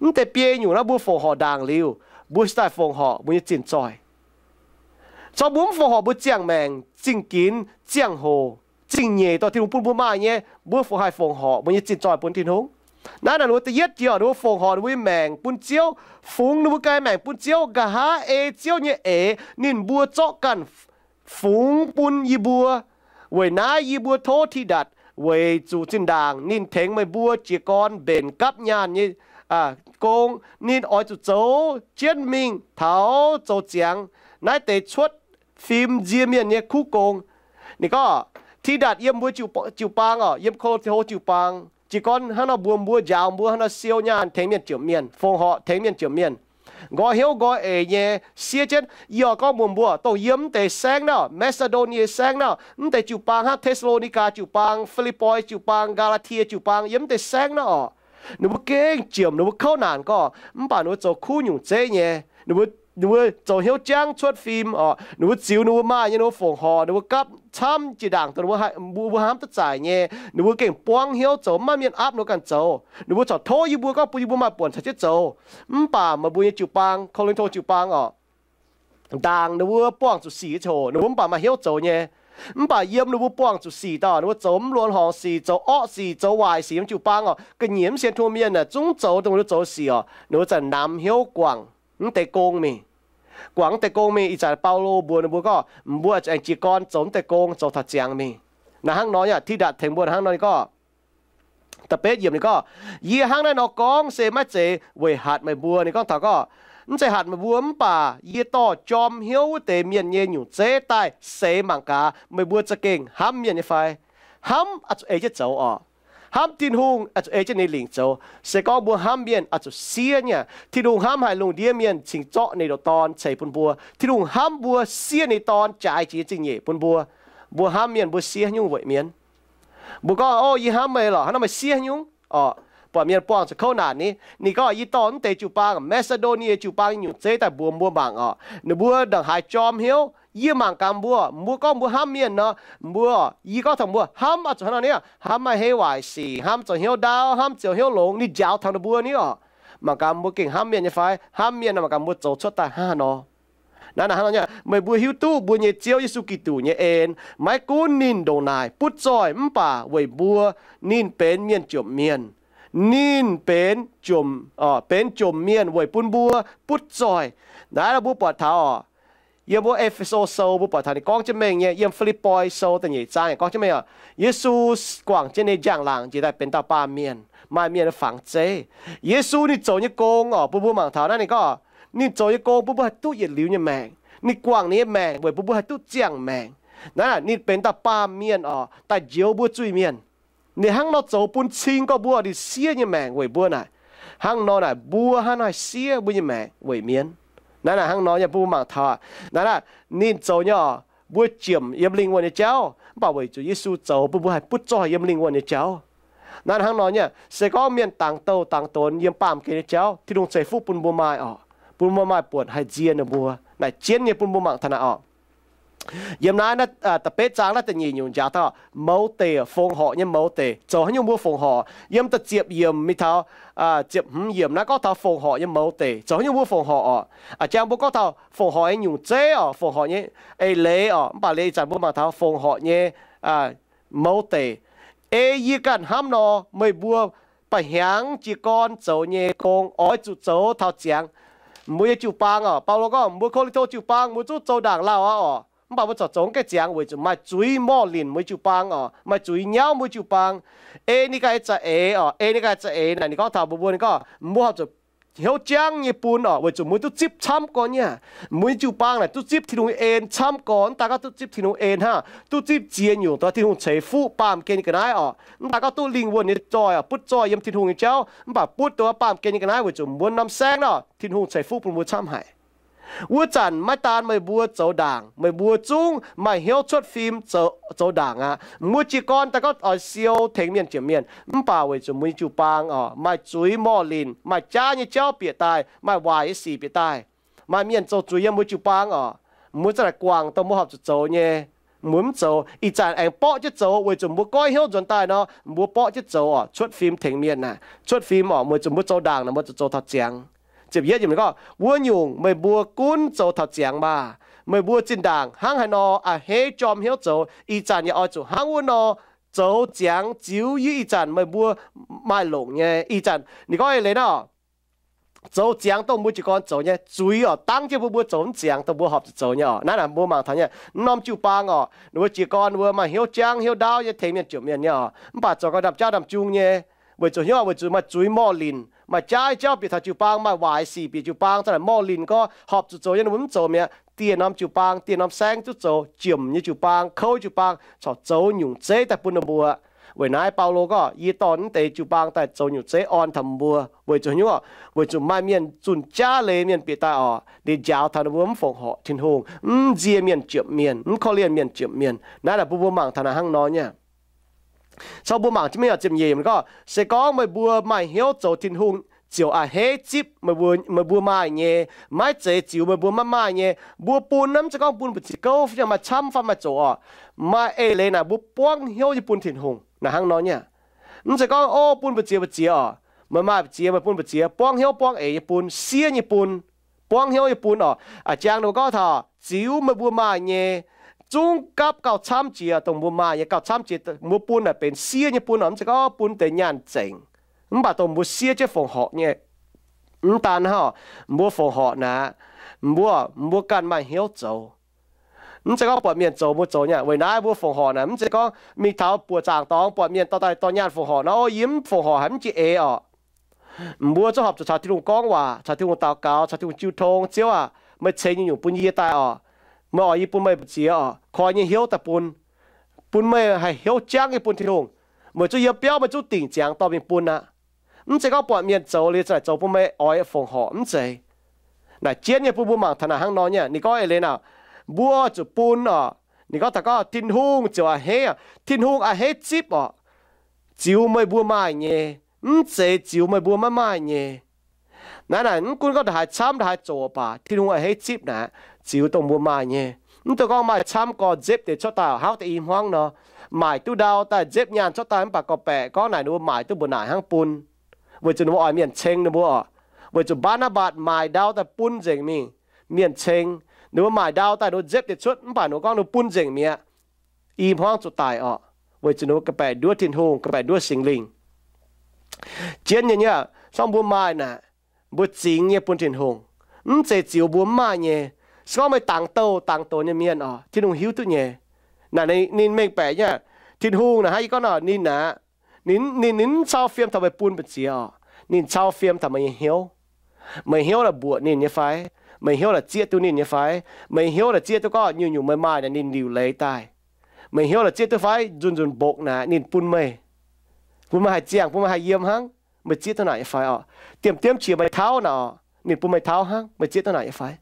Mv deix biei nyungc naaiv mbuo fongc horc ndaangc liuz, mbuo se daaih fongc horc mbuo nyei zinh zoih. Corc mbuo mv fongc horc mbuo ziangh maengc, zingh ginx, ziangh hoc, zingh nyeic dorh Tin-Hungh bun mbuo maaih nyei, mbuo fungc haih fongc horc mbuo nyei zinh zoih bun Tin-Hungh? Naaiv naaic ninh mbuo da'yietv jiex oc, ninh mbuo fongc horc ninh mbuo nyei maengc bun Ziouv, fungx ninh mbuo ganh maengc bun Ziouv, nqa'haav ei Ziouv nyei eix ninh mbuo zorqv ganh fungx bun yie mbuo. Weic naaiv yie mbuo tov Tidatc, weic zuqc zinh ndaangc ninh tengx meih mbuo jiez gorn mbenc gapv nyaanh nyei gong, ninh oix zuqc zoux jienv mingh taux zoux ziangx naaiv deix cuotv fim nzie mienh nyei kuv gong. Ninh gorngv, Tidatc yiem mbuo jiu-baang oc, yiem Ko^lin^to jiu-baang, jiez gorn hnangv nor mbuox mbuo, njaaux mbuo hnangv nor siou nyaanh tengx mienh jomc mienh, fongc horc tengx mienh jomc mienh. Nqoi hnyouv nqoi eix nyei siev jienv. Yie oix gorngv mbuox mbuo, dongh yiem mv deix saengv naaiv, Macedonia saengv naaiv, mv deix jiu-baang hnangv Te^saa^lo^ni^gaa jiu-baang, Fi^lipv^poi jiu-baang, Gaa^laa^tie jiu-baang, yiem mv deix saengv naaiv oc, ninh mbuo gengh jomc ninh mbuo kouv naanc gorngv, mv baac ninh mbuo zoux kuv nyungc zeiv nyei. Ninh mbuo, ninh mbuo zoux hnyouv jangv cuotv fim oc, ninh mbuo ziux ninh mbuo maaih nyei, ninh mbuo fongc horc, ninh mbuo gapv camv jiex ndaangc dongh ninh mbuo hnamv duqv zaac nyei. Ninh mbuo gengh buangv hnyouv zoux, maiv maaih mienh aapv ninh mbuo ganh zoux. Ninh mbuo corc tov yie mbuo gorngv bun yie mbuo maaih buonc caux jienv zoux. Mv baac meih mbuo nyei jiu-baang, Ko^lin^to jiu-baang oc, ndaangc ninh mbuo buangh zuqc sic nyei ziangh hoc ninh mbuo mv baac maaih hnyouv zoux nyei. Mv baac yiem ninh mbuo buangh zuqc sic daaih, ninh mbuo zoux mv luonx horngc sic, zoux orqv sic, zoux waaic sic nyei jiu-baang oc, ga'nyiec mv sienx Tin-Hungh mienh naaic zungv zoux dongh ninh mbuo zoux sic oc, ninh mbuo za'gengh namx hnyouv guangc mv deix gong mingh. Guangc mv deix gong mingh. Ih zanc Baulo mbuox ninh mbuo gorngv, mbuo zuqc aengx jiez gorn zoux mv deix gong, zoux taux ziangx mingh. Naaiv hnangv nor nyei, Tidatc tengx mbuo hnangv nor ninh gorngv, da'betv yiemc ninh gorngv, yie hnangv naaiv nor gorngv se maiv zeiz weic hatc meih mbuo. Ninh gorngv taux gorngv, mv zeiz hatc meih mbuo, mv baac yie dorh jorm hnyouv wuov deix mienh nyei nyungc zeiv daaih seix mangc gaax meih mbuo za'gengh hnamv mienh nyei fai. Hnamv oix zuqc ei jienv zoux oc. Hnamv Tin-Hungh oix zuqc ei jienv ninh lingc zoux. Se gorngv mbuo hnamv mienh oix zuqc siev nyei aqv. Tin-Hungh hnamv haaix lungh ndiev mienh cingx zorqv ninh ndoqc Dorn ceix bun mbuo. Tin-Hungh hnamv mbuo siev ninh Dorn jaaix jiex nyei zingh nyeic bun mbuo. Mbuo hnamv mienh mbuo siev haaix nyungc weic mienh? Mbuo gorngv, O, yie hnamv meih lorqc, hnangv naaiv meih siev haaix nyungc? Orqc, buatc mienh buangh zuqc kouv naanc ni, ninh gorngv, Yie dorh mv deix jiu-baang, Macedonia jiu-baang nyungc zeiv daaih mbuox mbuo mangc orqc. Ninh mbuo ndongc haaix jorm hnyouv, yie mangc gaax mbuo, mbuo gorngv mbuo hnamv mienh nor, mbuo, yie gorngv taux mbuo hnamv oix zuqc hnangv nor ni, hnamv maaih hei waaic sic, hnamv zoux hnyouv ndaauv, hnamv zoux hnyouv longx, ninh njaaux taux ninh mbuo ni orqc. Mangc gaax mbuo gengh hnamv mienh nyei fai? Hnamv mienh nor, mangc gaax mbuo zoux cuotv daaih hnangv haaix nor. Naaiv hnangv nor nyei, meih mbuo hiuv duqv mbuo nyei Ziouv Yesu Giduc nyei en, maiv gunv ninh ndongc naaic butv zoih mv baac weic mbuo, ninh benx mienh jomc mienh. Ninh benx jomc, benx jomc mienh weic bun mbuo butv zoih. Naaiv mbuo buatc taux oc, yiem wuov E^fe^so Sou mbuo buatc taux ninh gorngv jienv mengh nyei, yiem Fi^lipv^poi Sou da'nyeic zaang yaac gorngv jienv mengh oc, Yesu guangc jienv ninh njang-laangc njiec daaih benx dauh baamh mienh, maaih mienh fangx zeiv. Yesu ninh zoux nyei gong oc, bun mbuo mangc taux naaiv ninh gorngv, ninh zoux nyei gong bun mbuo haih duqv yietc liuz nyei maengc. Ninh guangc ninh nyei maengc weic bun mbuo haih duqv ziangh maengc. Naaiv ninh benx dauh baamh mienh oc, daaih njoux mbuo zuiz-mienh. Ninh hnangv nor zoux bun cing gorngv mbuo ninh siev nyei maengc weic mbuo naaic. Hnangv nor naaic mbuo hnangv naaiv siev mbuo nyei maengc weic mienh. Naaiv naaic hnangv nor nyei bun mbuo mangc taux aqv. Naaiv ninh zoux nyei oc, mbuo ziemc yiem lingh wuonh nyei jauv, mv baac weic zuqc Yesu zoux bun mbuo haih butv zoih yiem lingh wuonh nyei jauv. Naaiv hnangv nor nyei, se gorngv mienh dangx douh dangx donx yiem baamh gen nyei jauv, Tin-Hungh ceix fuqv bun mbuo maaih oc, bun mbuo maaih buonc haih nzie ninh mbuo. Naaic jienv nyei bun mbuo mangc taux naaic oc. Yiem naaiv da'betv zaang naaiv da'nyeic nyungc njaaux taux mouz deic, fongc horc nyei mouz deic. Zoux haaix nyungc mbuo fongc horc? Yiem da'ziepc yiemc mingh taux ziepc hmz yiemc naaiv gorngv taux fongc horc nyei mouz deic. Zoux haaix nyungc mbuo fongc horc oc? A'jang mbuo gorngv taux fongc horc nyei nyungc zeiv oc, fongc horc nyei eix leiz oc. Mv baac liuz ih zanc mbuo mangc taux fongc horc nyei mouz deic. Ei yie ganh hnamv nor, meih mbuo ba'hnyangx jiez gorn zoux nyei gong oix zuqc zoux taux ziangx. mbuo nyei jiu-baang oc. Baulo gorngv mbuo Ko^lin^to jiu-baang mbuo zungv zoux ndaangc lauh aqv oc. Mv baac mbuo corc zoux mv gaengh ziangx weic zuqc maaih zuiz morh linc mbuo nyei jiu-baang oc, maaih zuiz nyauv mbuo nyei jiu-baang. Ei ninh ganh za'eix oc, ei ninh ganh za'eix naaic ninh gorngv taux mbuo, mbuo ninh gorngv mbuo horpc zuqc hnyouv jangv nyei bun oc, weic zuqc mbuo duqv zipv camv gorn nyei. Mbuo nyei jiu-baang naaic duqv zipv Tin-Hungh en camv gorn, mv daaih gorngv duqv zipv Tin-Hungh en hnangv, duqv zipv ziex nyungc dongh Tin-Hungh ceix fuqv baamh gen nyei ga'naaiv oc. Mv daaih gorngv duqv lingh wuonh nyei zoih oc, butv zoih yiem Tin-Hungh nyei jauv, mv baac butv dongh baamh gen nyei ga'naaiv weic zuqc mbuo norm saengv nor Tin-Hungh ceix fuqv bun mbuo camv haic. Wuov zanc maiv daan meih mbuo zoux ndaangc, meih mbuo zungv maaih hnyouv cuotv fim zoux, zoux ndaangc aqv. Mbuo jiez gorn daaih gorngv oix siou tengx mienh ziepc mienh, mv baac weic zuqc mbuo nyei jiu-baang oc maaih zuiz morh linc, maaih jaav nyei jauv bieqc daaih, maaih waaic nyei sic bieqc daaih, maaih mienh zoux zuiz yiem mbuo jiu-baang oc, mbuo za'naaic guangc dongh mbuo horpc zuqc zoux nyei, mbuo mv zoux. Ih zanc aengx borqv jienv zoux weic zuqc mbuo goiv hnyouv nzuonx daaih nor, mbuo borqv jienv zoux oc, cuotv fim tengx mienh aqv. Cuotv fim oc, weic zuqc mbuo zoux ndaangc naaic mbuo zuqc zoux taux ziangx. Ziepc yietv gorngv, wuov nyungc meih mbuo gunv zoux taux ziangx maah! Meih mbuo zinh ndaangc hnangv haaix nor a'hneiv jorm hnyouv zoux, ih zanc yaac oix zuqc hnangv wuov nor zoux ziangx ziux yie ih zanc meih mbuo maaih longc nyei. Ih zanc ninh gorngv eix leiz nor, zoux ziangx dongh mbuo jiez gorn zoux nyei. Zuiz oc, dangv jienv mbuo, mbuo zoux mv ziangx dongh mbuo horpc zuqc zoux nyei oc. Naaiv naaic mbuo mangc taux nyei, norm jiu-baang oc, ninh mbuo jiez gorn ninh mbuo maaih hnyouv jangv hnyouv ndaauv nyei tengx mienh ziepc mienh nyei oc, mv baac zoux gau ndaamv-jaav ndaamv-jung nyei, weic zuqc hnyouv, weic zuqc maaih zuiz morh linc, maaih jaav nyei jauv bieqc taux jiu-baang, maaih waaic sic bieqc jiu-baang, za'naaic morh linc gorngv horpc zuqc zoux nyei ninh mbuo mv zoux mi'aqv. Dieh norm jiu-baang, dieh norm saengv duqv zoux jomc nyei jiu-baang, kouv jiu-baang corc zoux nyungc zeiv daaih bun ninh mbuo. Weic naaiv Baulo gorngv, yie dorh naaiv deix jiu-baang daaih zoux nyungc zeiv orn taux mbuo weic zuqc hnyouv, weic zuqc maaih mienh zunh jaav leiz mienh bieqc daaih oc, ninh njaaux taux ninh mbuo mv fongc horc Tin-Hungh, mv nzie mienh ziepc mienh, mv korv-lienh mienh ziepc mienh. Naaiv naaic bun mbuo mangc taux naaic hnangv nor nyei. Cong mbuo mangc jienv mingh ziepc nyeic gorngv, se gorngv meih mbuo maaih hnyouv zoux Tin-Hungh ziouc a'hneiv zipv meih mbuo maaih nyei, maiv zeiz ziux meih mbuo maiv maaih nyei. Mbuo bun naaiv mv zeiz gorngv bun mbu'ziex gouv fai maaih camv fai maaih zoqc oc. Maaih eix leiz naaic mbuo buangv hnyouv nyei bun Tin-Hungh naaic hnangv nor nyei. Mv zeiz gorngv, o, bun mbu'ziex mbu'ziex oc, meih maaih mbu'ziex meih bun mbu'ziex, buangv hnyouv buangv eix nyei bun, siev nyei bun, buangv hnyouv nyei bun oc. A'jangv ninh mbuo gorngv taux ziux meih mbuo maaih nyei, zungv gapv gauh camv jiex dongh mbuo maaih nyei, gauh camv jiex mbuo bun naaic benx siev nyei bun oc, mv zeiz gorngv bun deix nyaanh zengc. Mv baac dongh mbuo siev jienv fongc horc nyei. Mv daan hnangv, mbuo fongc horc naaic, mbuo, mbuo ganh maaih hnyouv zoux. Mv zeiz gorngv buatc mienh zoux mbuo zoux nyei. Weic naaiv mbuo fongc horc naaic mv zeiz gorngv mingh taux buoqc zaangc dorngx buatc mienh dorh daaih dorh nyaanh fongc horc nor, o, yie mv fongc horc haic, mv jiex eix oc. Mbuo zungv horpc zuqc caux Tin-Hungh gorngv waac, caux Tin-Hungh daux gaux, caux Tin-Hungh jiu tong, Ziouv aah, meih ceix nyungc-nyungc bun yie daaih oc. Meih oix yie bun meih mbu'ziex oc, koi nyei hnyouv daaih bun, bun meih haih hnyouv jangv nyei bun Tin-Hungh. Meih zungv yiem biauv meih zungv dingc ziangx dorh mingh bun aqv. Mv zeiz gorngv buatc mienh zoux liuz za'naaic zoux bun meih oix fongc horc, mv zeiz. Naaic jienv nyei bun mbuo mangc taux naaic hnangv nor nyei. Ninh gorngv eix leiz naaic, mbuo zuqc bun oc. Ninh gorngv taux gorngv Tin-Hungh ziouc a'hneiv, Tin-Hungh a'hneiv zipv oc, ziux meih mbuo maaih nyei, mv zeiz ziux meih mbuo maiv maaih nyei. Naaiv naaic mv gunv gorngv ndongc haaix camv ndongc haaix zoqc baac Tin-Hungh a'hneiv zipv naaic, ziux dongh mbuo maaih nyei. Mv dungx gorngv maaih camv gorx nzepv deix cuotv daaih oc, hnangv deix i hmuangv nor, maaic duqv ndau daaih nzepv nyaanh cuotv daaih mv baac gorx-baeqc gorngv naaic ninh mbuo maaic duqv mbu'naaic hnangv bun, weic zuqc ninh mbuo oix mienh ceng ninh mbuo oc. Weic zuqc Mbaa^naa^mbatc maaic ndau daaih bun nzengc mingh, mienh ceng. Ninh mbuo maaic ndau daaih ninh mbuo nzepv deix cuotv mv baac ninh mbuo gorngv ninh mbuo bun nzengc mi'aqv. I hmuangv zuqc daic oc, weic zuqc ninh mbuo ga'baeqc nduov Tin-Hungh, ga'baeqc nduov Singx Lingh. Jienv nyei nyei, se gorngv mbuo maaih naaic, mbuo zingx nyei bun Tin-Hungh, mv zeiz ziux mbuo mv maaih nyei. Se gorngv meih dangx douh dangx doz nyei mienh oc, Tin-Hungh hiuv duqv nyei. Naaic ninh mengh baeqc nyei. Tin-Hungh naaic hnangv yie gorngv nor, ninh aqv, ninh, ninh, ninh mv cau fiem taux meih bun mbu'ziex oc. Ninh cau fiem taux meih nyei hnyouv. Meih hnyouv naaic mbuoqc ninh nyei fai? Meih hnyouv naaic zieqv duqv ninh nyei fai? Meih hnyouv naaic zieqv duqv gorngv nyungc-nyungc meih maaih naaic ninh liuc leiz daaih? Meih hnyouv naaic zieqv duqv fai nzunc-nzunc mbokx naaic ninh bun meih, bun meih haih ziangh, bun meih haih yiem hnangv? Meih zieqv duqv naaic nyei fai oc? Diemh diemv qiex meih tauv naaic oc, ninh bun meih tauv hnangv, meih zieqv duqv naaic nyei fai?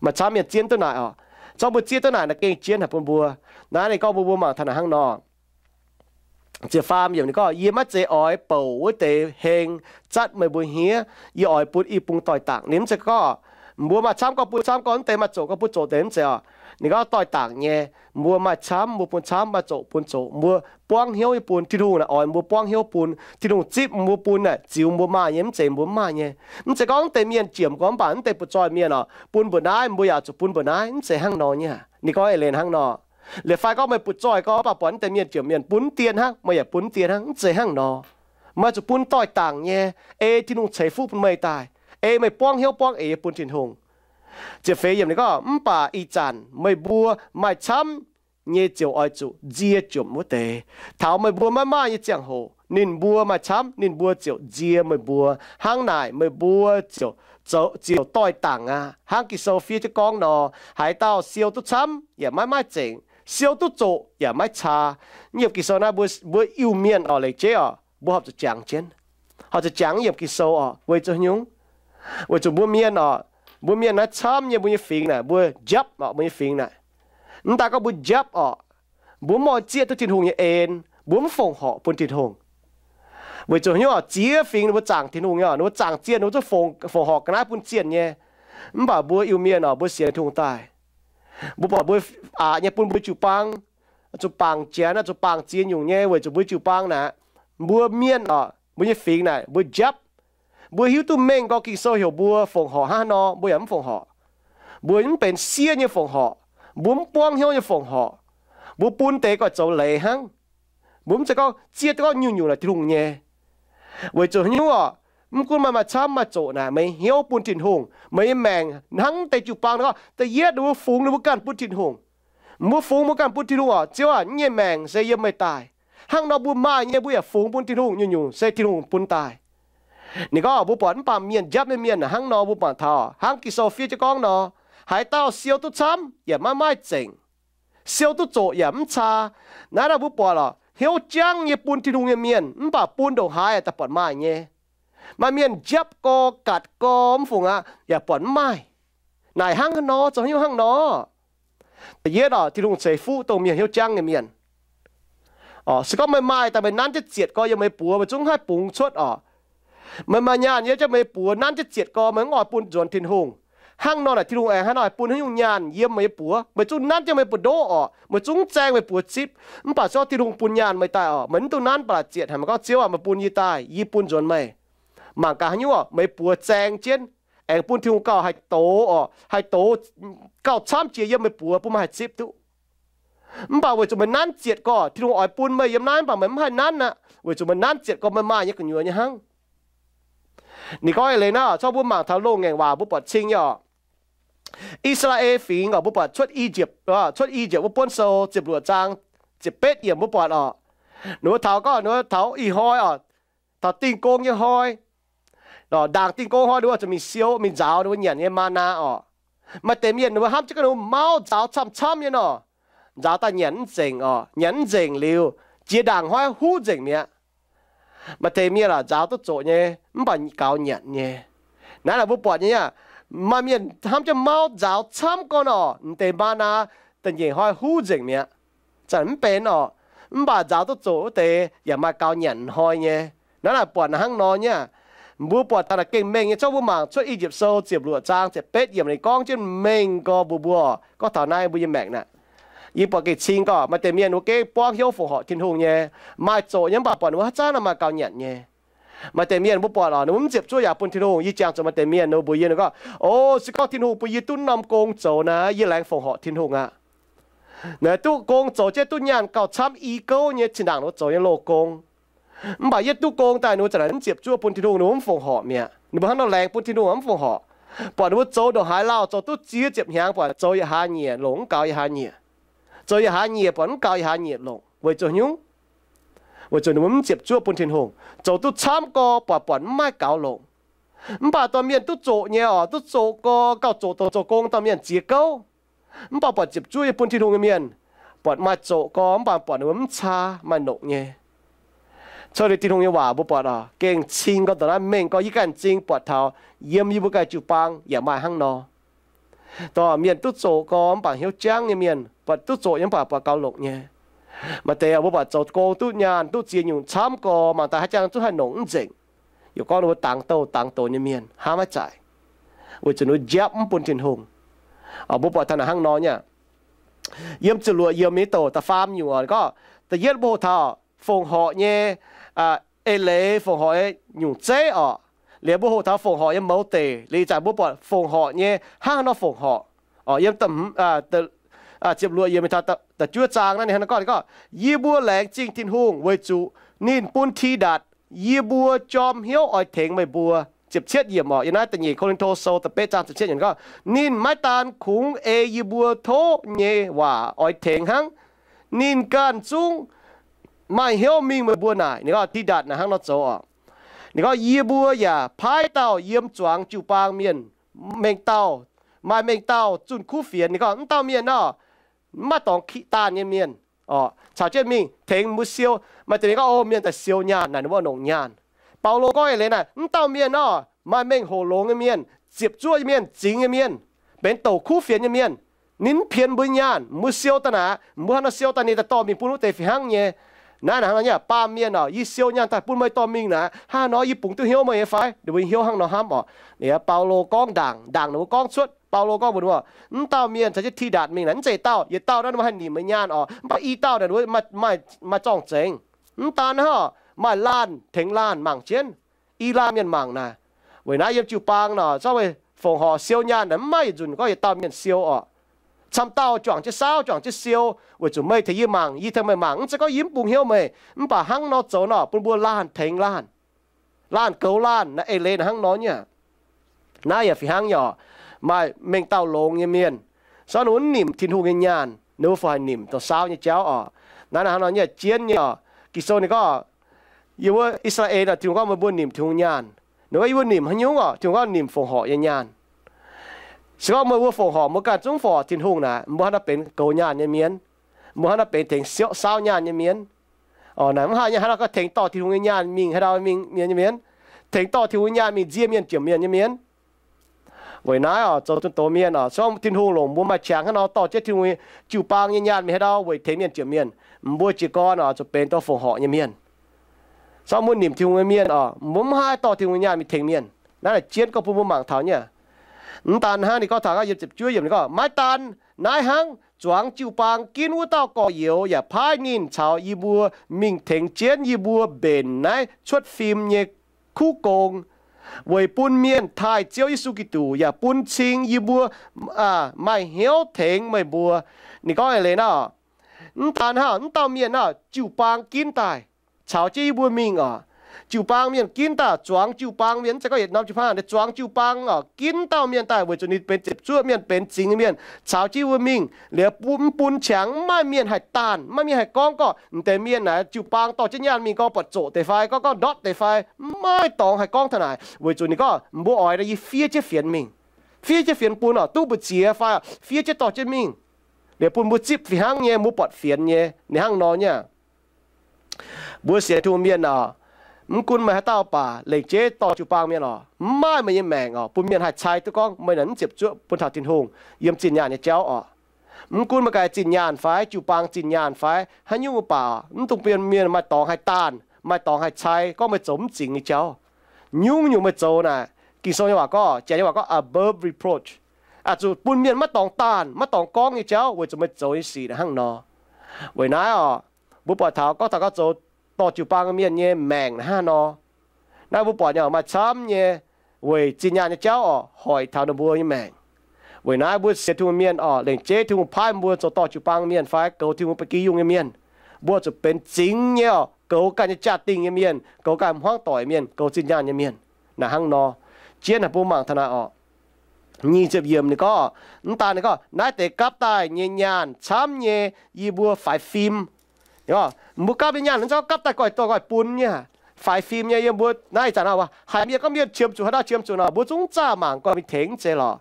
Maaih camv mienh zien duqv naaic oc. Zorqv mbuo zieqv duqv naaic naaic gengh jienv haic bun mbuo. Naaiv ninh gorngv bun mbuo mangc taux naaic hnangv nor. Ziepc faam yiemc ninh gorngv, yie maiv zeiz oix bouc wuov deix heng zatv meih mbuo hniev, yie oix bun i bung doix-dangc. Ninh mv zeiz gorngv mbuo maaih camv gorngv bun camv, gorngv mv deix maaih zoqc gorngv bun zoqc deix, mv zeiz oc. Ninh gorngv doix-dangc nyei, mbuo maaih camv mbuo bun camv, maaih zoqc bun zoqc. Mbuo buangv hnyouv nyei bun, Tin-Hungh naaic oix mbuo buangv hnyouv bun. Tin-Hungh zipv mbuo bun naaic ziux mbuo maaih nyei, mv zeiz mbuo mv maaih nyei. Mv zeiz gorngv mv deix mienh jiemc gorngv mv baac mv deix butv-zoih mienh oc, bun mbu'naaiv mbuo yaac zuqc bun mbu'naaiv, mv zeiz hnangv nor nyei. Ninh gorngv eix leiz hnangv nor. Liuz fai gorngv meih butv-zoih gorngv mv baac buatc mv deix mienh jiemc mienh bun mv dien hnangv, meih yaac bun mv dien hnangv, mv zeiz hnangv nor. Meih zuqc bun doix-dangc nyei, ei Tin-Hungh ceix fuqv bun meih daaih, ei meih buangv hnyouv buangv eix bun Tin-Hungh. Ziepc feix yiemc ninh gorngv, mv baac ih zanc meih mbuo maaih camv nyei ziouc oix zuqc nzie jomc wuov deix. Taux meih mbuo maiv maaih nyei ziangh hoc, ninh mbuo maaih camv, ninh mbuo ziouc nzie meih mbuo. Hnangv naaic meih mbuo ziouc zoux, ziouc doix-dangc aqv. Hnangv Ging-Sou fiev jienv gorngv nor, haaix dauh siou duqv camv yaac maiv maaih zengc, siou duqv zoqc yaac maiv caa. Yiem Ging-Sou naaiv mbuo, mbuo Iu-Mienh oc, leiz jeiv oc, mbuo horpc zuqc jangx jienv, horpc zuqc jangx yiem Ging-Sou oc. Weic zuqc nyungc, weic zuqc mbuo mienh oc, mbuo mienh naaiv camv nyei, mbuo nyei fingx naaic mbuo njapv oc, mbuo nyei fingx naaic. Mv daaih gorngv mbuo njapv oc, mbuo mv oix zieqv duqv Tin-Hungh nyei en, mbuo mv fongc horc bun Tin-Hungh. Weic zuqc nyungc oc, ziex fingx ninh mbuo zaangc Tin-Hungh nyei oc, ninh mbuo zaangc zienh, ninh mbuo zuqc fongc, fongc horc ga'naaiv bun zienh nyei. Mv baac mbuo Iu-Mienh oc, mbuo sienx Tin-Hungh daaih, mbuo buatc mbuo aqc nyei bun mbuo jiu-baang zuqc bangc janx, zuqc bangc ziex nyungc nyei weic zuqc mbuo jiu-baang naaic, mbuo mienh oc, mbuo nyei fingx naaic mbuo njapv. Mbuo hiuv duqv mengh gorx Ging-Sou heuc mbuo fongc horc hnangv haaix nor, mbuo yaac mv fongc horc. Mbuo mv benx siev nyei fongc horc, mbuo mv buangv hnyouv nyei fongc horc. Mbuo bun deix gorx zoux leiz hnangv. Mbuo mv zeiz gorngv zieqv duqv gorngv nyungc-nyungc naaic Tin-Hungh nyei. Weic zuqc haaix nyungc oc, mv gunv maaih, maaih camv maaih zoqc naaic, meih hnyouv bun Tin-Hungh, meih nyei maengc hnangv deix jiu-baang gorngv da'yietv ninh mbuo fungx ninh mbuo ganh bun Tin-Hungh. Mbuo fungx mbuo ganh bun Tin-Hungh oc, Ziouv aac, yie nyei maengc se yiem meih daaih. Hnangv nor mbuo maaih nyei mbuo yaac fungx bun Tin-Hungh, nyungc-nyungc se Tin-Hungh bun daaih. Ninh gorngv mbuo buatc mv baac mienh njapv nyei mienh hnangv nor mbuo mangc taux hnangv Ging-Sou fiev jienv gorngv nor, haaix dauh siou duqv camv yaac maiv maaih zengc, siou duqv zoqc yaac mv caa. Naaiv nor mbuo buatc oc, hnyouv jangv nyei bun Tin-Hungh nyei mienh mv baac bun ndongc haaix daaih buatc maaih nyei. Maaih mienh njapv gorx, gatc gorx, mv fungc aqv, yaac buatc mv maaih. Naaic hnangv nor, zoux hnyouv hnangv nor. Da'yietv oc, Tin-Hungh ceix fuqv dongh mienh hnyouv jangv nyei mienh. Se gorngv meih maaih daaih meih nanv jienv zietc gorx yiem meih buoz, meih zungv haih bungx cuotv oc. Meih maaih nyaanh yiem jienv meih buoz nanv jienv zietc gorx, meih mv oix bun nzuonx Tin-Hungh. Hnangv nor naaic Tin-Hungh aengx haaix nor haih bun haaix nyungc nyaanh yiem meih nyei buoz? Meih zungv nanv jienv meih buoz-ndoqv oc, meih zungv zaeng meih buoz-zipv. Mv baac se gorngv Tin-Hungh bun nyaanh meih daaih oc, meih mv dungx nanv ba'laqc zietc, haiz meih gorngv, Ziouv aac, meih bun yie daaih, yie bun nzuonx meih. Mangc gaax haaix nyungc oc, meih buoz zaeng jienv, aengx bun Tin-Hungh gauh haih doz oc, haih doz gauh camv jiex yiem meih buoz, bun meih haih zipv duqv. Mv baac weic zuqc meih nanv zietc gorx, Tin-Hungh oix bun meih yiem naaiv, mv baac meih mv haih nanv aqv, weic zuqc meih nanv zietc gorx meih maaih nyei gu'nyuoz nyei hnangv. Ninh gorngv eix leiz naaiv, zorqv mbuo mangc taux loz-ngaengc waac mbuo buatc cing nyei oc. I^saa^laa^en Fingx oc, mbuo buatc cuotv I^yipv, cuotv I^yipv wuov buonv sou ziepc luoqc zaang ziepc betv yiemc mbuo buatc oc. Ninh mbuo taux gorngv ninh mbuo taux ih hnoi oc, taux Dingh Gong nyei hnoi, ndaangc Dingh Gong hnoi ninh mbuo zuqc mingh siou mingh nzaaux ninh mbuo nyanc nyei maa^naa oc. Maaih deix mienh ninh mbuo hnamv jienv gorngv ninh mbuo mauv nzaaux camv-camv nyei nor, nzaaux daaih nyanc mv nzengc oc. Nyanc mv nzengc liuz, jiex ndaangc hnoi huv nzengc mi'aqv. Maaih deix mienh aac nzaaux duqv zoqc nyei, mv baac gaux nyanc nyei. Naaiv naaic mbuo buatc nyei aqv. Maaih mienh hnamv jienv mauv nzaaux camv gorngv nor, m'deix maa^naa da'nyeic hnoi huv nzengc mi'aqv. Zanc mv benx oc. Mv baac nzaaux duqv zoqc wuov deix yaac maaih gaux nyanc hnoi nyei. Naaiv naaic buatc naaic hnangv nor nyei aqv. Mbuo buatc daaih naaic gengh mengh nyei. Zorqv mbuo mangc cuotv I^yipv Sou ziepc luoqc zaang ziepc betv yiemc ninh gorngv jienv mengh gorx mbuox mbuo, gorngv taux naaiv mbuo nyei maengc naaic. Yie buatc gengh cing gorx maaih deix mienh wuov gengh buangv hnyouv fongc horc Tin-Hungh nyei, maaih zoqc nyei mv baac buatc ninh mbuo haaix zanc naaic maaih gaux nyanc nyei. Maaih deix mienh mbuo buatc oc, ninh mbuo mv ziepc zuoqv yaac bun Tin-Hungh. Yie jangx zuqc maaih deix mienh ninh mbuo mbuox yie ninh gorngv, O, se gorngv Tin-Hungh bun yie duqv norm gong zoux naaic, yie laengz fongc horc Tin-Hungh aqv. Naaic duqv gong zoux jienv duqv nyaanh gauh camv i gouv nyei, zinh ndaangc ninh mbuo zoux nyei loz gong. Mv baac yie duqv gong daaih ninh mbuo za'naaic mv ziepc zuoqv bun Tin-Hungh, ninh mbuo mv fongc horc mi'aqv. Ninh mbuo hnangv nor laengz bun Tin-Hungh mv fongc horc. Buatc ninh mbuo zoux ndongc haiz lauh, zoux duqv ziex ziepc hnyangx, buatc zoux yietc hlaax nyieqc, longc mv gaux yietc hlaax nyieqc. Zoux yietc hlaax nyieqc, buatc mv gaux yietc hlaax nyieqc longc. Weic zuqc nyungc, weic zuqc ninh mbuo mv ziepc zuoqv bun Tin-Hungh. Zoux duqv camv gorx, buatc buatc mv maaih gaux longc. Mv baac dorh mienh duqv zoqc nyei oc, duqv zoqc gorx, gauh zoqc douc zoux gong dorh mienh ziex gouv. Mv baac buatc ziepc zuoqv yie bun Tin-Hungh nyei mienh, buatc maaih zoqc gorx mv baac buatc ninh mbuo mv caa, maaih longc nyei. Cuotv liuz Tin-Hungh nyei waac mbuo buatc oc, gengh cing gorx ndongc naaiv mengh gorx. Yie ganh m'zing buatc taux yiem yie mbuo ganh jiu-baang yaac maaih hnangv nor. Dorh mienh duqv zoqc gorx mv baac hnyouv jangv nyei mienh, buatc duqv zoqc nyei mv baac buatc gaux longc nyei. Maaih deix mbuo buatc zoux gong duqv nyaanh duqv ziex nyungc camv gorx, mangc daaih haaix jangx zungv haih nongc mv nzengc. Yaac gorngv ninh mbuo dangx douh dangx doz nyei mienh hnamv maiv zaic, weic zuqc ninh mbuo njapv mv bun Tin-Hungh. Mbuo buatc taux naaic hnangv nor nyei aqv. Yiem ziepc luoqc yiemc nyei douc da'faam nyungc oc, gorngv da'yietv mbuo hoqc taux fongc horc nyei eix leiz, fongc horc nyei nyungc zeiv oc. Liuz mbuo hoqc taux fongc horc nyei mouz deic. Liuz ih zanc mbuo buatc fongc horc nyei hnangv haaix nor fongc horc. Yiem ziepc luoqc yiemc taux da'juov zaang naaiv ninh hnangv nor gorngv, gorngv, Yie mbuo laengz zingh Tin-Hungh weic zuqc ninh bun Tidatc, yie mbuo jorm hnyouv oix tengx meih mbuo. ziepc cietv yiemc orqc. Yiem naaiv da'nyeic Ko^lin^to Sou da'betv zaang ziepc cietv yiemc gorngv, ninh maiv daan kungx ei yie mbuo tov nyei waac oix tengx hnangv, ninh ganh zungv maaih hnyouv mingh meih mbuo naaic. Ninh gorngv Tidatc naaic hnangv nor zoux orqc. Ninh gorngv, yie mbuo yaac paaiv dauh yiem zuangx jiu-baang mienh, mengh dauh, maaih mengh dauh zunh kuv fienx. Ninh gorngv, wuov dauh mienh nor, maiv dorngx daanh nyei mienh orqc, caux jienv mingh tengx mbuo siou. Maaih deix mienh gorngv, o, mienh daaih siou nyaanh naaic, ninh mbuo longc nyaanh. Baulo gorngv eix leiz naaic, wuov dauh mienh nor, maaih mengh hoc longx nyei mienh, ziepc zuoqv nyei mienh, zingx nyei mienh, benx douc kuv fienx nyei mienh. Ninh mv pienx mbuo nyaanh, mbuo siou daaih naaic, mbuo hnangv nor siou daaih ninh daaih dorh mingh bun wuov deix fih hnangv nyei. Naaiv naaic hnangv nor nyei, baamh mienh orqc, yie siou nyaanh daaih bun meih dorh mingh naaic, hnangv nor yie bungx duqv hnyouv meih nyei fai? Ninh mbuo hnyouv hnangv nor hnamv orqc. Ninh, Baulo gorngv ndaangc, ndaangc ninh mbuo gorngv cuotv, Baulo gorngv mbuox ninh mbuo, wuov dauh mienh caux jienv Tidatc mingh naaic, mv zeiz dauh, yietc dauh naaiv ninh mbuo haih nimc meih nyaanh orqc, mv baac i dauh naaic ninh mbuo maaih, maaih, maaih zorng-zengx. Mv daan hnangv, maaih laanh tengx laanh mangc jienv, i laanh mienh mangc naaic. Weic naaiv yiem jiu-baang nor, zorqv meih fongc horc siou nyaanh naaic, mv maaih yietc nzunc gorngv yietc dauh mienh siou orqc. Camv dauh juangc jienv saauv, juangc jienv siou, weic zuqc meih tengx yie mangc, yie tengx meih mangc, mv zeiz gorngv yie mv bungx hnyouv meih, mv baac hnangv nor zoux nor bun mbuo laanh tengx laanh, laanh goux laanh. Naaiv eix leiz naaic hnangv nor nyei. Naaiv yaac fih hnangv nyei orqc. Maaih mengh dauh longx nyei mienh, se gorngv ninh mbuo mv nimc Tin-Hungh nyei nyaanh, ninh mbuo fungc haih nimc dongh saauv nyei jauv orqc. Naaiv naaic hnangv nor nyei, zienh nyei orqc. Ging-Sou ninh gorngv, yie mbuo I^saa^laa^en orqc, Tin-Hungh gorngv meih mbuo nimc Tin-Hungh nyaanh. Ninh gorngv yie mbuo nimc haaix nyungc orqc? Tin-Hungh gorngv nimc fongc horc nyei nyaanh. Se gorngv meih mbuo fongc horc, mbuo ganh zungv fongc horc Tin-Hungh naaic, mbuo hnangv naaiv benx goux nyaanh nyei mienh, mbuo hnangv naaiv benx tengx siou saauv nyaanh nyei mienh. Orqc, naaic mv haih nyei, hnangv naaiv gorngv tengx dorh Tin-Hungh nyei nyaanh mingh haaix ndau mingh mienh nyei mienh, tengx dorh Tin-Hungh nyei nyaanh mingh nzie mienh jomc mienh nyei mienh. Weic naaiv orqc, zoux zunh doz mienh orqc, se gorngv Tin-Hungh longc mbuo maaih qangx hnangv nor dorh jienv Tin-Hungh jiu-baang nyei nyaanh mingh haaix ndau weic tengx mienh jomc mienh, mbuo jiez gorn orqc zuqc benx dorh fongc horc nyei mienh. Se gorngv mbuo nimc Tin-Hungh nyei mienh orqc, mbuo mv haih dorh Tin-Hungh nyei nyaanh mingh tengx mienh. Naaiv naaic jienv gorngv bun mbuo mangc taux nyei. Mv daan hnangv, ninh gorngv taux yiem ziepc juov yiemc ninh gorngv, maiv daan naaiv hnangv, zuangx jiu-baang ginv wuov dauh gorx-youz yaac paaiv ninh caux yie mbuo mingh tengx jienv yie mbuo mbenc naaiv cuotv fim nyei kuv gong, weic bun mienh taaih Ziouv Yesu Giduc yaac bun cing yie mbuo maaih hnyouv tengx meih mbuo. Ninh gorngv eix leiz naaiv, mv daan hnangv, mv dauh mienh naaiv jiu-baang ginv daaih caux jienv yie mbuo mingh orqc. Jiu-baang mienh ginv daaih, zuangx jiu-baang mienh, mv zeiz gorngv yietc norm jiu-baang, zuangx jiu-baang orqc, ginv dauh mienh daaih weic zuqc ninh benx ziepc zuoqv mienh, benx zingx nyei mienh, caux jienv yie mbuo mingh. Liuz bun, mv bun qangx, mv maaih mienh haih daanh, mv maaih mienh haih gorngv gorqv, m'deix mienh naaic jiu-baang dorh jienv nyaanh mingh gorngv buatc zoqc deix fai gorngv, gorngv ndortv deix fai, mv maaih dorngx haih gorngv taux naaic, weic zuqc ninh gorngv, mbuo oix naaic yie fiev jienv fienx mingh, fiev jienv fienx bun orqc, duqv mbu'ziex fai fiev jienv dorh jienv mingh. Liuz bun mbuo zipv fih hnangv nyei, mbuo buatc fienx nyei. Ninh hnangv nor nyei. Mbuo sienx Tin-Hungh mienh orqc, mv gunv meih haaix dauh baac, lengc jeiv dorh jiu-baang mienh orqc, mv maaih meih nyei maengc orqc, bun mienh haih cai duqv gorngv meih naaic mv ziepc zuoqv bun taux Tin-Hungh yiem zinh nyaanh nyei jauv orqc. Mv gunv meih ganh zinh nyaanh fai, jiu-baang zinh nyaanh fai, haaix nyungc baac, mv dungx bun mienh maaih dorngx haih daanh, maaih dorngx haih cai gorngv meih zoux mv zingx nyei jauv. Nyungc-nyungc meih zoux naaic, Ging-Sou nyei waac gorngv, janx nyei waac gorngv above reproach, zuqc bun mienh maiv dorngx daanh, maiv dorngx gorngv nyei jauv weic zuqc meih zoux nyei sic naaic hnangv nor. Weic naaiv orqc, mbuo buatc taux gorngv taux gauh zoux dorh jiu-baang mienh nyei maengc naaic hnangv nor. Naaiv mbuo buatc nyei maaih camv nyei weic zinh nyaanh nyei jauv orqc hoic taux ninh mbuo nyei maengc. Weic naaiv mbuo sienx Tin-Hungh mienh orqc, lengc jeiv Tin-Hungh paaiv mbuo zoux dorh jiu-baang mienh fai goux Tin-Hungh ba'gi yungh nyei mienh, mbuo zuqc benx zingx nyei orqc, goux ganh nyei jaa-dingh nyei mienh, goux ganh hmuangv doic mienh, goux zinh nyaanh nyei mienh. Naaic hnangv nor, jienv haic mbuo mangc taux naaic orqc. Nyic ziepc yiemc ninh gorngv, mv daan ninh gorngv, naaiv deix gapv daaih nyei nyaanh camv nyei yie mbuo faix fim. Mbuo gapv nyei nyaanh mv zeiz gorngv gapv daaih goiv dorh goiv bun nyei. Faix fim nyei yie mbuo naaiv ih zanc haiz mienh gorngv mienh qiemx zuqc haaix dauh qiemx zuqc nor, mbuo zungv zaah mangc goiv mingh tengx zeiz lorqc.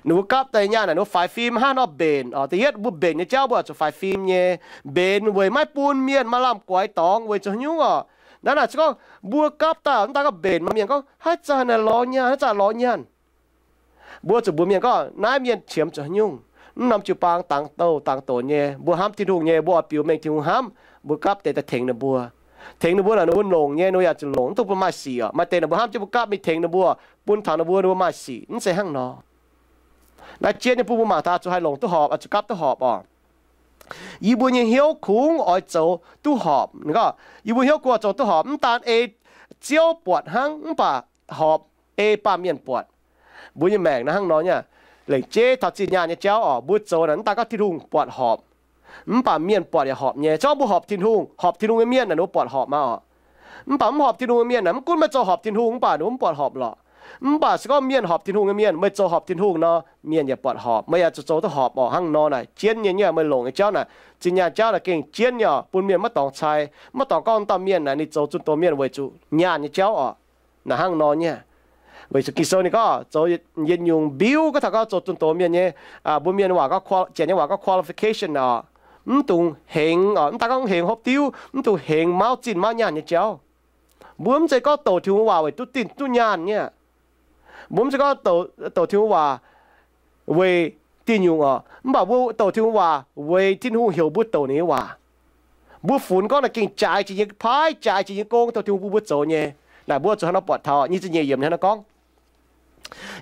Ninh mbuo gapv daaih nyei nyaanh naaic ninh mbuo faix fim hnangv nor mbenc orqc. Da'yietv mbuo mbenc nyei jauv mbuo zuqc faix fim nyei. Mbenc weic maiv bun mienh maaih lamh guaix dorngx weic zuqc haaix nyungc orqc. Naaiv naaic se gorngv mbuo gapv daaih mv daan gorngv mbenc maaih mienh gorngv, haaix zanc naaic lorz nyaanh, haaix zanc lorz nyaanh. Mbuo zuqc mbuox mienh gorngv naaiv mienh qiemx zuqc haaix nyungc. Mv norm jiu-baang dangx douh dangx donx nyei, mbuo hnamv Tin-Hungh nyei, mbuo oix biux mengh Tin-Hungh hnamv, mbuo gapv deix daaih tengx ninh mbuo. Tengx ninh mbuo naaic ninh mbuo longc nyei, ninh mbuo yaac zuqc longc, mv dungx bun maaih sic orqc. Maaih deix ninh mbuo hnamv jienv mbuo gapv mingh tengx ninh mbuo, bun taux ninh mbuo, ninh mbuo maaih sic, mv zeiz hnangv nor. Naaiv jienv nyei bun mbuo mangc taux zuqc haih longc duqv horpc, zuqc gapv duqv horpc orqc. Yie mbuo nyei hnyouv kungx oix zoux duqv horpc. Ninh gorngv yie mbuo hnyouv kungx oix zoux duqv horpc, mv daan ei Ziouv buatc hnangv, mv baac horpc ei baamh mienh buatc. Mbuo nyei maengc naaiv hnangv nor nyei. Lengc jeiv taux zinh nyaanh nyei jauv orqc, mbuo zoux naaic mv daan gorngv Tin-Hungh buatc horpc, mv baac mienh buatc yaac horpc nyei. Se gorngv mbuo horpc Tin-Hungh, horpc Tin-Hungh nyei mienh naaic ninh mbuo buatc horpc maah orqc. Mv baac mv horpc Tin-Hungh nyei mienh naaic, mv gunv meih zoux horpc Tin-Hungh mv baac ninh mbuo mv buatc horpc lorqc. Mv baac se gorngv mienh horpc Tin-Hungh nyei mienh, meih zoux horpc Tin-Hungh nor, mienh yaac buatc horpc. Meih yaac zuqc zoux duqv horpc orqc. Hnangv nor naaic jienv nyei, nyei meih longc nyei jauv naaic, zinh nyaanh jauv naaic gengh jienv nyei orqc, bun mienh maiv dorngx cai, maiv dorngx gorngv dauh mienh naaic ninh zoux zunh doz mienh weic zuqc nyaanh nyei jauv orqc. Naaic hnangv nor nyei. Weic zuqc Ging-Sou ninh gorngv zoux yietc nyungc mbiuv gorngv taux gorngv zoux zunh doz mienh nyei, mbuo mienh waac, Janx nyei waac gorngv qualification orqc, mv dungx hengx orqc, mv daaih gorngv hengx hopv diuv, mv dungx hengx mauv zinh mauv nyaanh nyei jauv. Mbuo mv zeiz gorngv douc Tin-Hungh waac weic duqv zinh duqv nyaanh nyei. Mbuo mv zeiz gorngv douc Tin-Hungh waac weic diuh nyungc orqc, mv baac mbuo douc Tin-Hungh waac weic Tin-Hungh heuc mbuo douc ninh nyei waac. Mbuo funx gorngv naaic gengh jaaix jiex nyei paaiv, jaaix jiex nyei gong, douc Tin-Hungh bun mbuo zoux nyei. Naaic mbuo zuqc hnangv nor buatc taux nyic ziepc nyeic yiemc hnangv nor gorngv,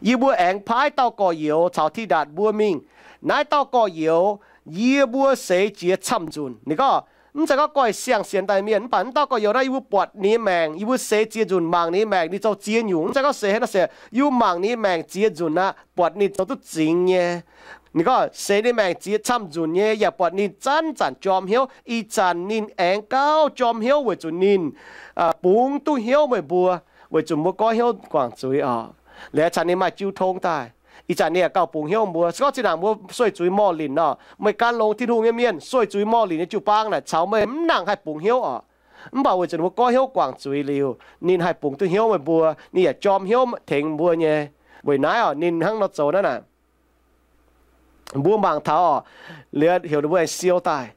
Yie mbuo aengx paaiv dauh gorx-youz caux Tidatc mbuo mingh. Naaiv dauh gorx-youz yie mbuo seix jiex camv-nzunc. Ninh gorngv, mv zeiz gorngv goiv siang-sienx daaih mienh, mv baac naaiv dauh gorx-youz naaiv yie mbuo buatc ninh nyei maengc, yih mbuo seix ziex nzunc mangc ninh nyei maengc, ninh zoux ziex nyungc, mv zeiz gorngv seix haaix nor seix, yie mbuo mangc ninh nyei maengc ziex nzunc aqv, buatc ninh zoux duqv zingx nyei. Ninh gorngv seix ninh maengc ziex camv-nzunc nyei, yaac buatc ninh zanc-zanc jorm hnyouv. Ih zanc ninh aengx gauh jorm hnyouv weic zuqc ninh bungx duqv hnyouv meih mbuo, weic zuqc mbuo goiv hnyouv guangc zuiz orqc. Liuz caux ninh maaih jiu tong daaih. Ih zanc ninh yaac gauh bungx hnyouv mbuo. Se gorngv zinh ndaangc mbuo sueih zuiz morh linc nor, meih gan longx Tin-Hungh nyei mienh sueih zuiz morh linc nyei jiu-baang naaic caux meih mv nangc haih bungx hnyouv orqc. Mv baac weic zuqc mbuo goiv hnyouv guangc zuiz liuz, ninh haih bungx duqv hnyouv meih mbuo, ninh yaac jorm hnyouv tengx mbuo nyei. Weic naaiv orqc, ninh hnangv nor zoux naaiv naaic. Mbuo mangc taux orqc, liuz heuc ninh mbuo aengx siou daaih.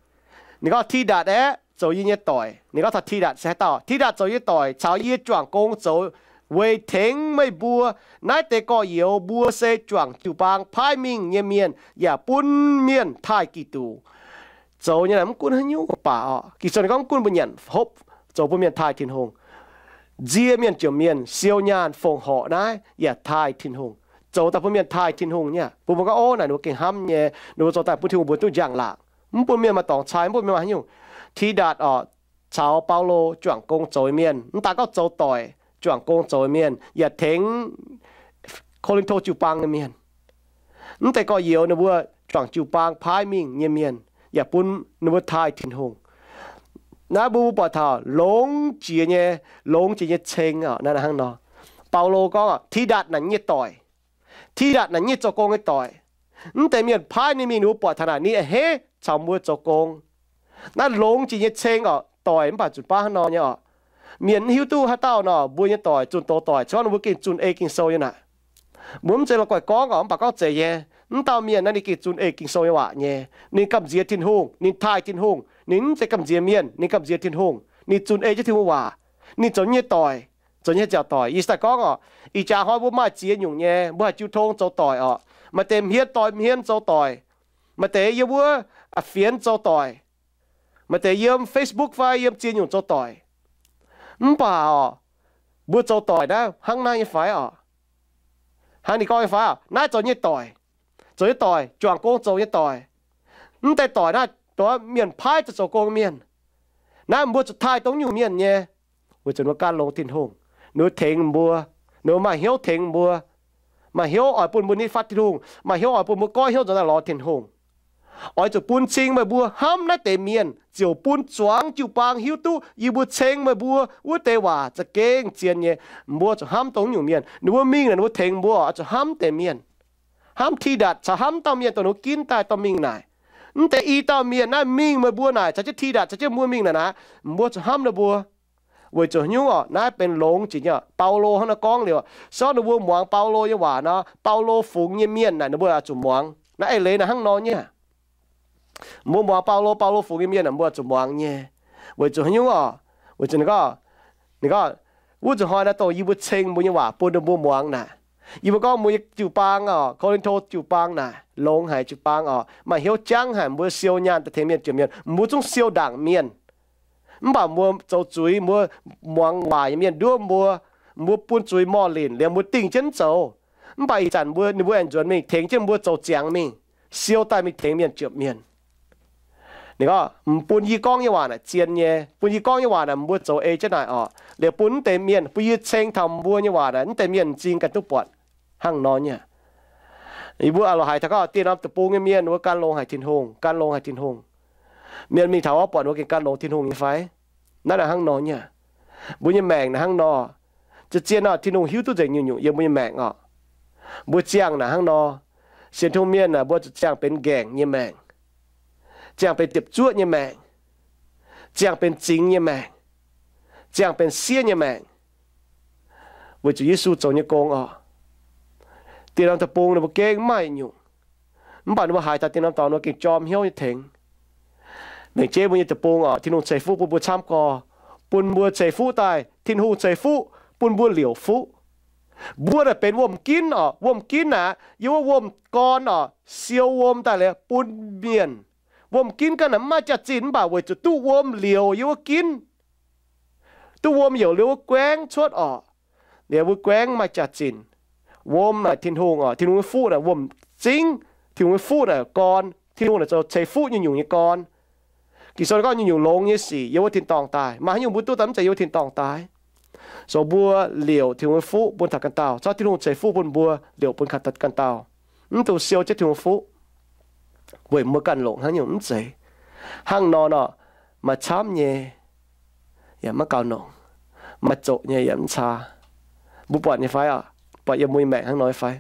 Ninh gorngv, Tidatc aeqv, zoux yie nyei doic. Ninh gorngv taux Tidatc se haaix dauh? Tidatc zoux yie doic, caux yie juangc gong zoux weic tengx meih mbuo. Naaiv deix gorx-youz mbuo se juangc jiu-baang paaiv mingh nyei mienh, yaac bun mienh taaih Giduc. Zoux nyei naaic mv gunv haaix nyungc baac orqc, Ging-Sou ninh gorngv mv gunv mbuo nyanc hopv, zoux bun mienh taaih Tin-Hungh. Nzie mienh jomc mienh siou nyaanh fongc horc naaiv yaac taaih Tin-Hungh. Zoux daaih bun mienh taaih Tin-Hungh nyei. Bun mbuo gorngv, ov, naaic ninh mbuo gengh hnamv nyei, ninh mbuo zoux daaih bun Tin-Hungh mbuox duqv njang-laangc. Mv bun mienh maaih dorngx cai, mv bun mienh maaih haaix nyungc. Tidatc orqc, caux Baulo juangc gong zoux mienh, mv daaih gorngv zoux doic, juangc gong zoux mienh, yaac tengx Ko^lin^to jiu-baang nyei mienh. Mv deix gorx-youz ninh mbuo juangc jiu-baang paaiv mingh nyei mienh, yaac bun ninh mbuo taaih Tin-Hungh. Naaiv mbuo mbuo buatc taux longx jiex nyei, longx jiex nyei ceng orqc, naaiv hnangv nor. Baulo gorngv, Tidatc naaic nyei doic. Tidatc naaic nyei zoux gong nyei doic. Mv deix mienh paaiv ninh mingh, ninh mbuo buatc taux naaic ninh a'hneiv caux mbuo zoux gong. Naaiv longx jiex nyei ceng orqc, doic mv baac zunc baav hnangv nor nyei orqc. Mienh mv hiuv duqv haaix dauh nor, mbuo nyei doic, zunh doz doic, se gorngv ninh mbuo gengh zunh ei Ging-Sou nyei naaic. Mbuo mv zeiz lorz guaih gorngv orqc, mv baac gorngv zeiz nyei. Mv dauh mienh naaiv ninh gengh zunh ei Ging-Sou nyei waac nyei. Ninh gamh nziex Tin-Hungh, ninh taaih Tin-Hungh. Ninh mv zeiz gamh nziex mienh, ninh gamh nziex Tin-Hungh. Ninh zunh ei jienv Tin-Hungh waac. Ninh zoux nyei doic, zoux nyei ziangh doic. Yie se daaih gorngv orqc, ih jaax hnoi mbuo maaih ziex nyungc nyei, mbuo haih jiu tong zoux doic orqc. Maaih deix hmien doic hmien zoux doic. Maaih deix yiem wuov fienx zoux doic. Maaih deix yiem Facebook fai yiem ziex nyungc zoux doic. Mv baac orqc, mbuo zoux doic naaiv hnangv naaiv nyei fai orqc? Hnangv ninh gorngv nyei fai orqc? Naaiv zoux nyei doic, zoux nyei doic, juangc gong zoux nyei doic. Mv deix doic naaiv, doic mienh paaiv zoux zoux gong mienh. Naaiv mbuo zuqc taaih dongh nyungc mienh nyei, weic zuqc ninh mbuo gan longx Tin-Hungh, ninh mbuo tengx mbuo, ninh mbuo maaih hnyouv tengx mbuo, maaih hnyouv oix bun mbuo nitv fatv Tin-Hungh, maaih hnyouv oix bun mbuo goiv hnyouv nzuonx daaih lorz Tin-Hungh. Oix zuqc bun cing meih mbuo hnamv naaiv deix mienh, ziouc bun zuangx jiu-baang hiuv duqv yie mbuo ceng meih mbuo wuov deix waac za'gengh zien nyei. Mbuo zuqc hnamv dongh nyungc mienh. Ninh mbuo mingh naaic ninh mbuo tengx mbuo oix zuqc hnamv deix mienh. Hnamv Tidatc caux hnamv dauh mienh dongh ninh mbuo ginv daaih dorh mingh naaic. Mv deix i dauh mienh naaiv mingh meih mbuo naaic, caux jienv Tidatc caux jienv mbuo mingh naaic naaic, mbuo zuqc hnamv ninh mbuo. Weic zuqc haaix nyungc orqc? Naaiv benx longx jiex nyei. Baulo hnangv naaiv gorngv liuz, se gorngv ninh mbuo muangx Baulo nyei waac nor, Baulo fungx nyei mienh naaic ninh mbuo oix zuqc muangx. Naaiv eix leiz naaic hnangv nor nyei. Mbuo muangx Baulo, Baulo fungx nyei mienh naaic mbuo oix zuqc muangx nyei. Weic zuqc haaix nyungc orqc? Weic zuqc ninh gorngv, ninh gorngv, wuov nzunc hnoi naaiv dongh yie mbuo ceng mbuo nyei waac bun ninh mbuo muangx naaic. Yie mbuo gorngv mbuo nyei jiu-baang orqc, Ko^lin^to jiu-baang naaic, longx haic jiu-baang orqc, maaih hnyouv jangv haic, mbuo siou nyaanh daaih tengx mienh jomc mienh, mbuo zungv siou ndaangc mienh. Mv baac mbuo zoux zuiz, mbuo muangx waac nyei mienh nduov mbuo, mbuo bun zuiz morh linc liemh mbuo dingh jienv zoux. Mv baac ih zanc mbuo, ninh mbuo aengx nzuonx mingh tengx jienv mbuo zoux ziangx mingh, siou daaih mingh tengx mienh jomc mienh. Ninh gorngv, m'bun yie gorngv nyei waac naaic zien nyei. Bun yie gorngv nyei waac naaic mbuo zoux ei jienv naaic orqc. Liuz bun mv deix mienh, bun yie ceng taux mbuo nyei waac naaic, mv deix mienh m'zing ganh duqv buatc. Hnangv nor nyei. Yie mbuo a'loc haiz taux gorngv dieh norm deic-bung nyei mienh, mbuo gan longx haic Tin-Hungh, gan longx haic Tin-Hungh. Mienh mingh taux wuov buatc ninh mbuo gengh gan longx Tin-Hungh nyei fai? Naaiv naaic hnangv nor nyei. Mbuo nyei maengc naaic hnangv nor. Zien-zien orqc, Tin-Hungh hiuv duqv nzengc nyungc-nyungc yiem mbuo nyei maengc orqc. Mbuo ziangh naaic hnangv nor, sienx Tin-Hungh mienh naaic mbuo zuqc ziangh benx nqaengc nyei maengc, ziangh benx diepc zuoqv nyei maengc, ziangh benx zingx nyei maengc, ziangh benx siev nyei maengc, weic zuqc Yesu zoux nyei gong orqc. Diex norm deic-bung ninh mbuo gengh maaih nyungc, mv baac ninh mbuo haiz daaih diex norm dorngx ninh mbuo gengh jorm hnyouv nyei tengx. Lengc jeiv mbuo nyei deic-bung orqc, Tin-Hungh ceix fuqv bun mbuo camv gorx, bun mbuo ceix fuqv daaih, Tin-Hungh ceix fuqv bun mbuo liouc fuqv. Mbuo naaic benx wuom-ginv orqc. Wuom-ginv naaic, yiem wuov wuom-gorn orqc, siou wuom daaih liuz bun mienh. Wuom-ginv ganh naaic mv maaih jaax-zinh mv baac weic zuqc duqv wuom liouc yiem wuov ginv, duqv wuom youc liuz wuov guaengv cuotv orqc. Liuz wuov guaengv maaih jaax-zinh. Wuom naaic Tin-Hungh orqc, Tin-Hungh nyei fuqv naaic wuom-zingv, Tin-Hungh nyei fuqv naaic gorn, Tin-Hungh naaic zoux ceix fuqv nyungc-nyungc nyei gorn. Ging-Sou gorngv nyungc-nyungc longx nyei sic yiem wuov tin-dorngh daaih. Maaih haaix nyungc mbuo duqv daaih mv zeiz yiem wuov tin-dorngh daaih? Zoux mbuo liouc Tin-Hungh nyei fuqv bun taux ganh dauh, caux Tin-Hungh ceix fuqv bun mbuo liouc bun ganh dauh, mv dungx siou jienv Tin-Hungh fuqv weic mbuo ganh longc haaix nyungc mv zeiz. Hnangv nor nor, maaih camv nyei yaac maiv gaux nongc, maaih zoqc nyei yaac mv caa. Mbuo buatc nyei fai orqc? Buatc yiem mbuo nyei maengc hnangv nor fai?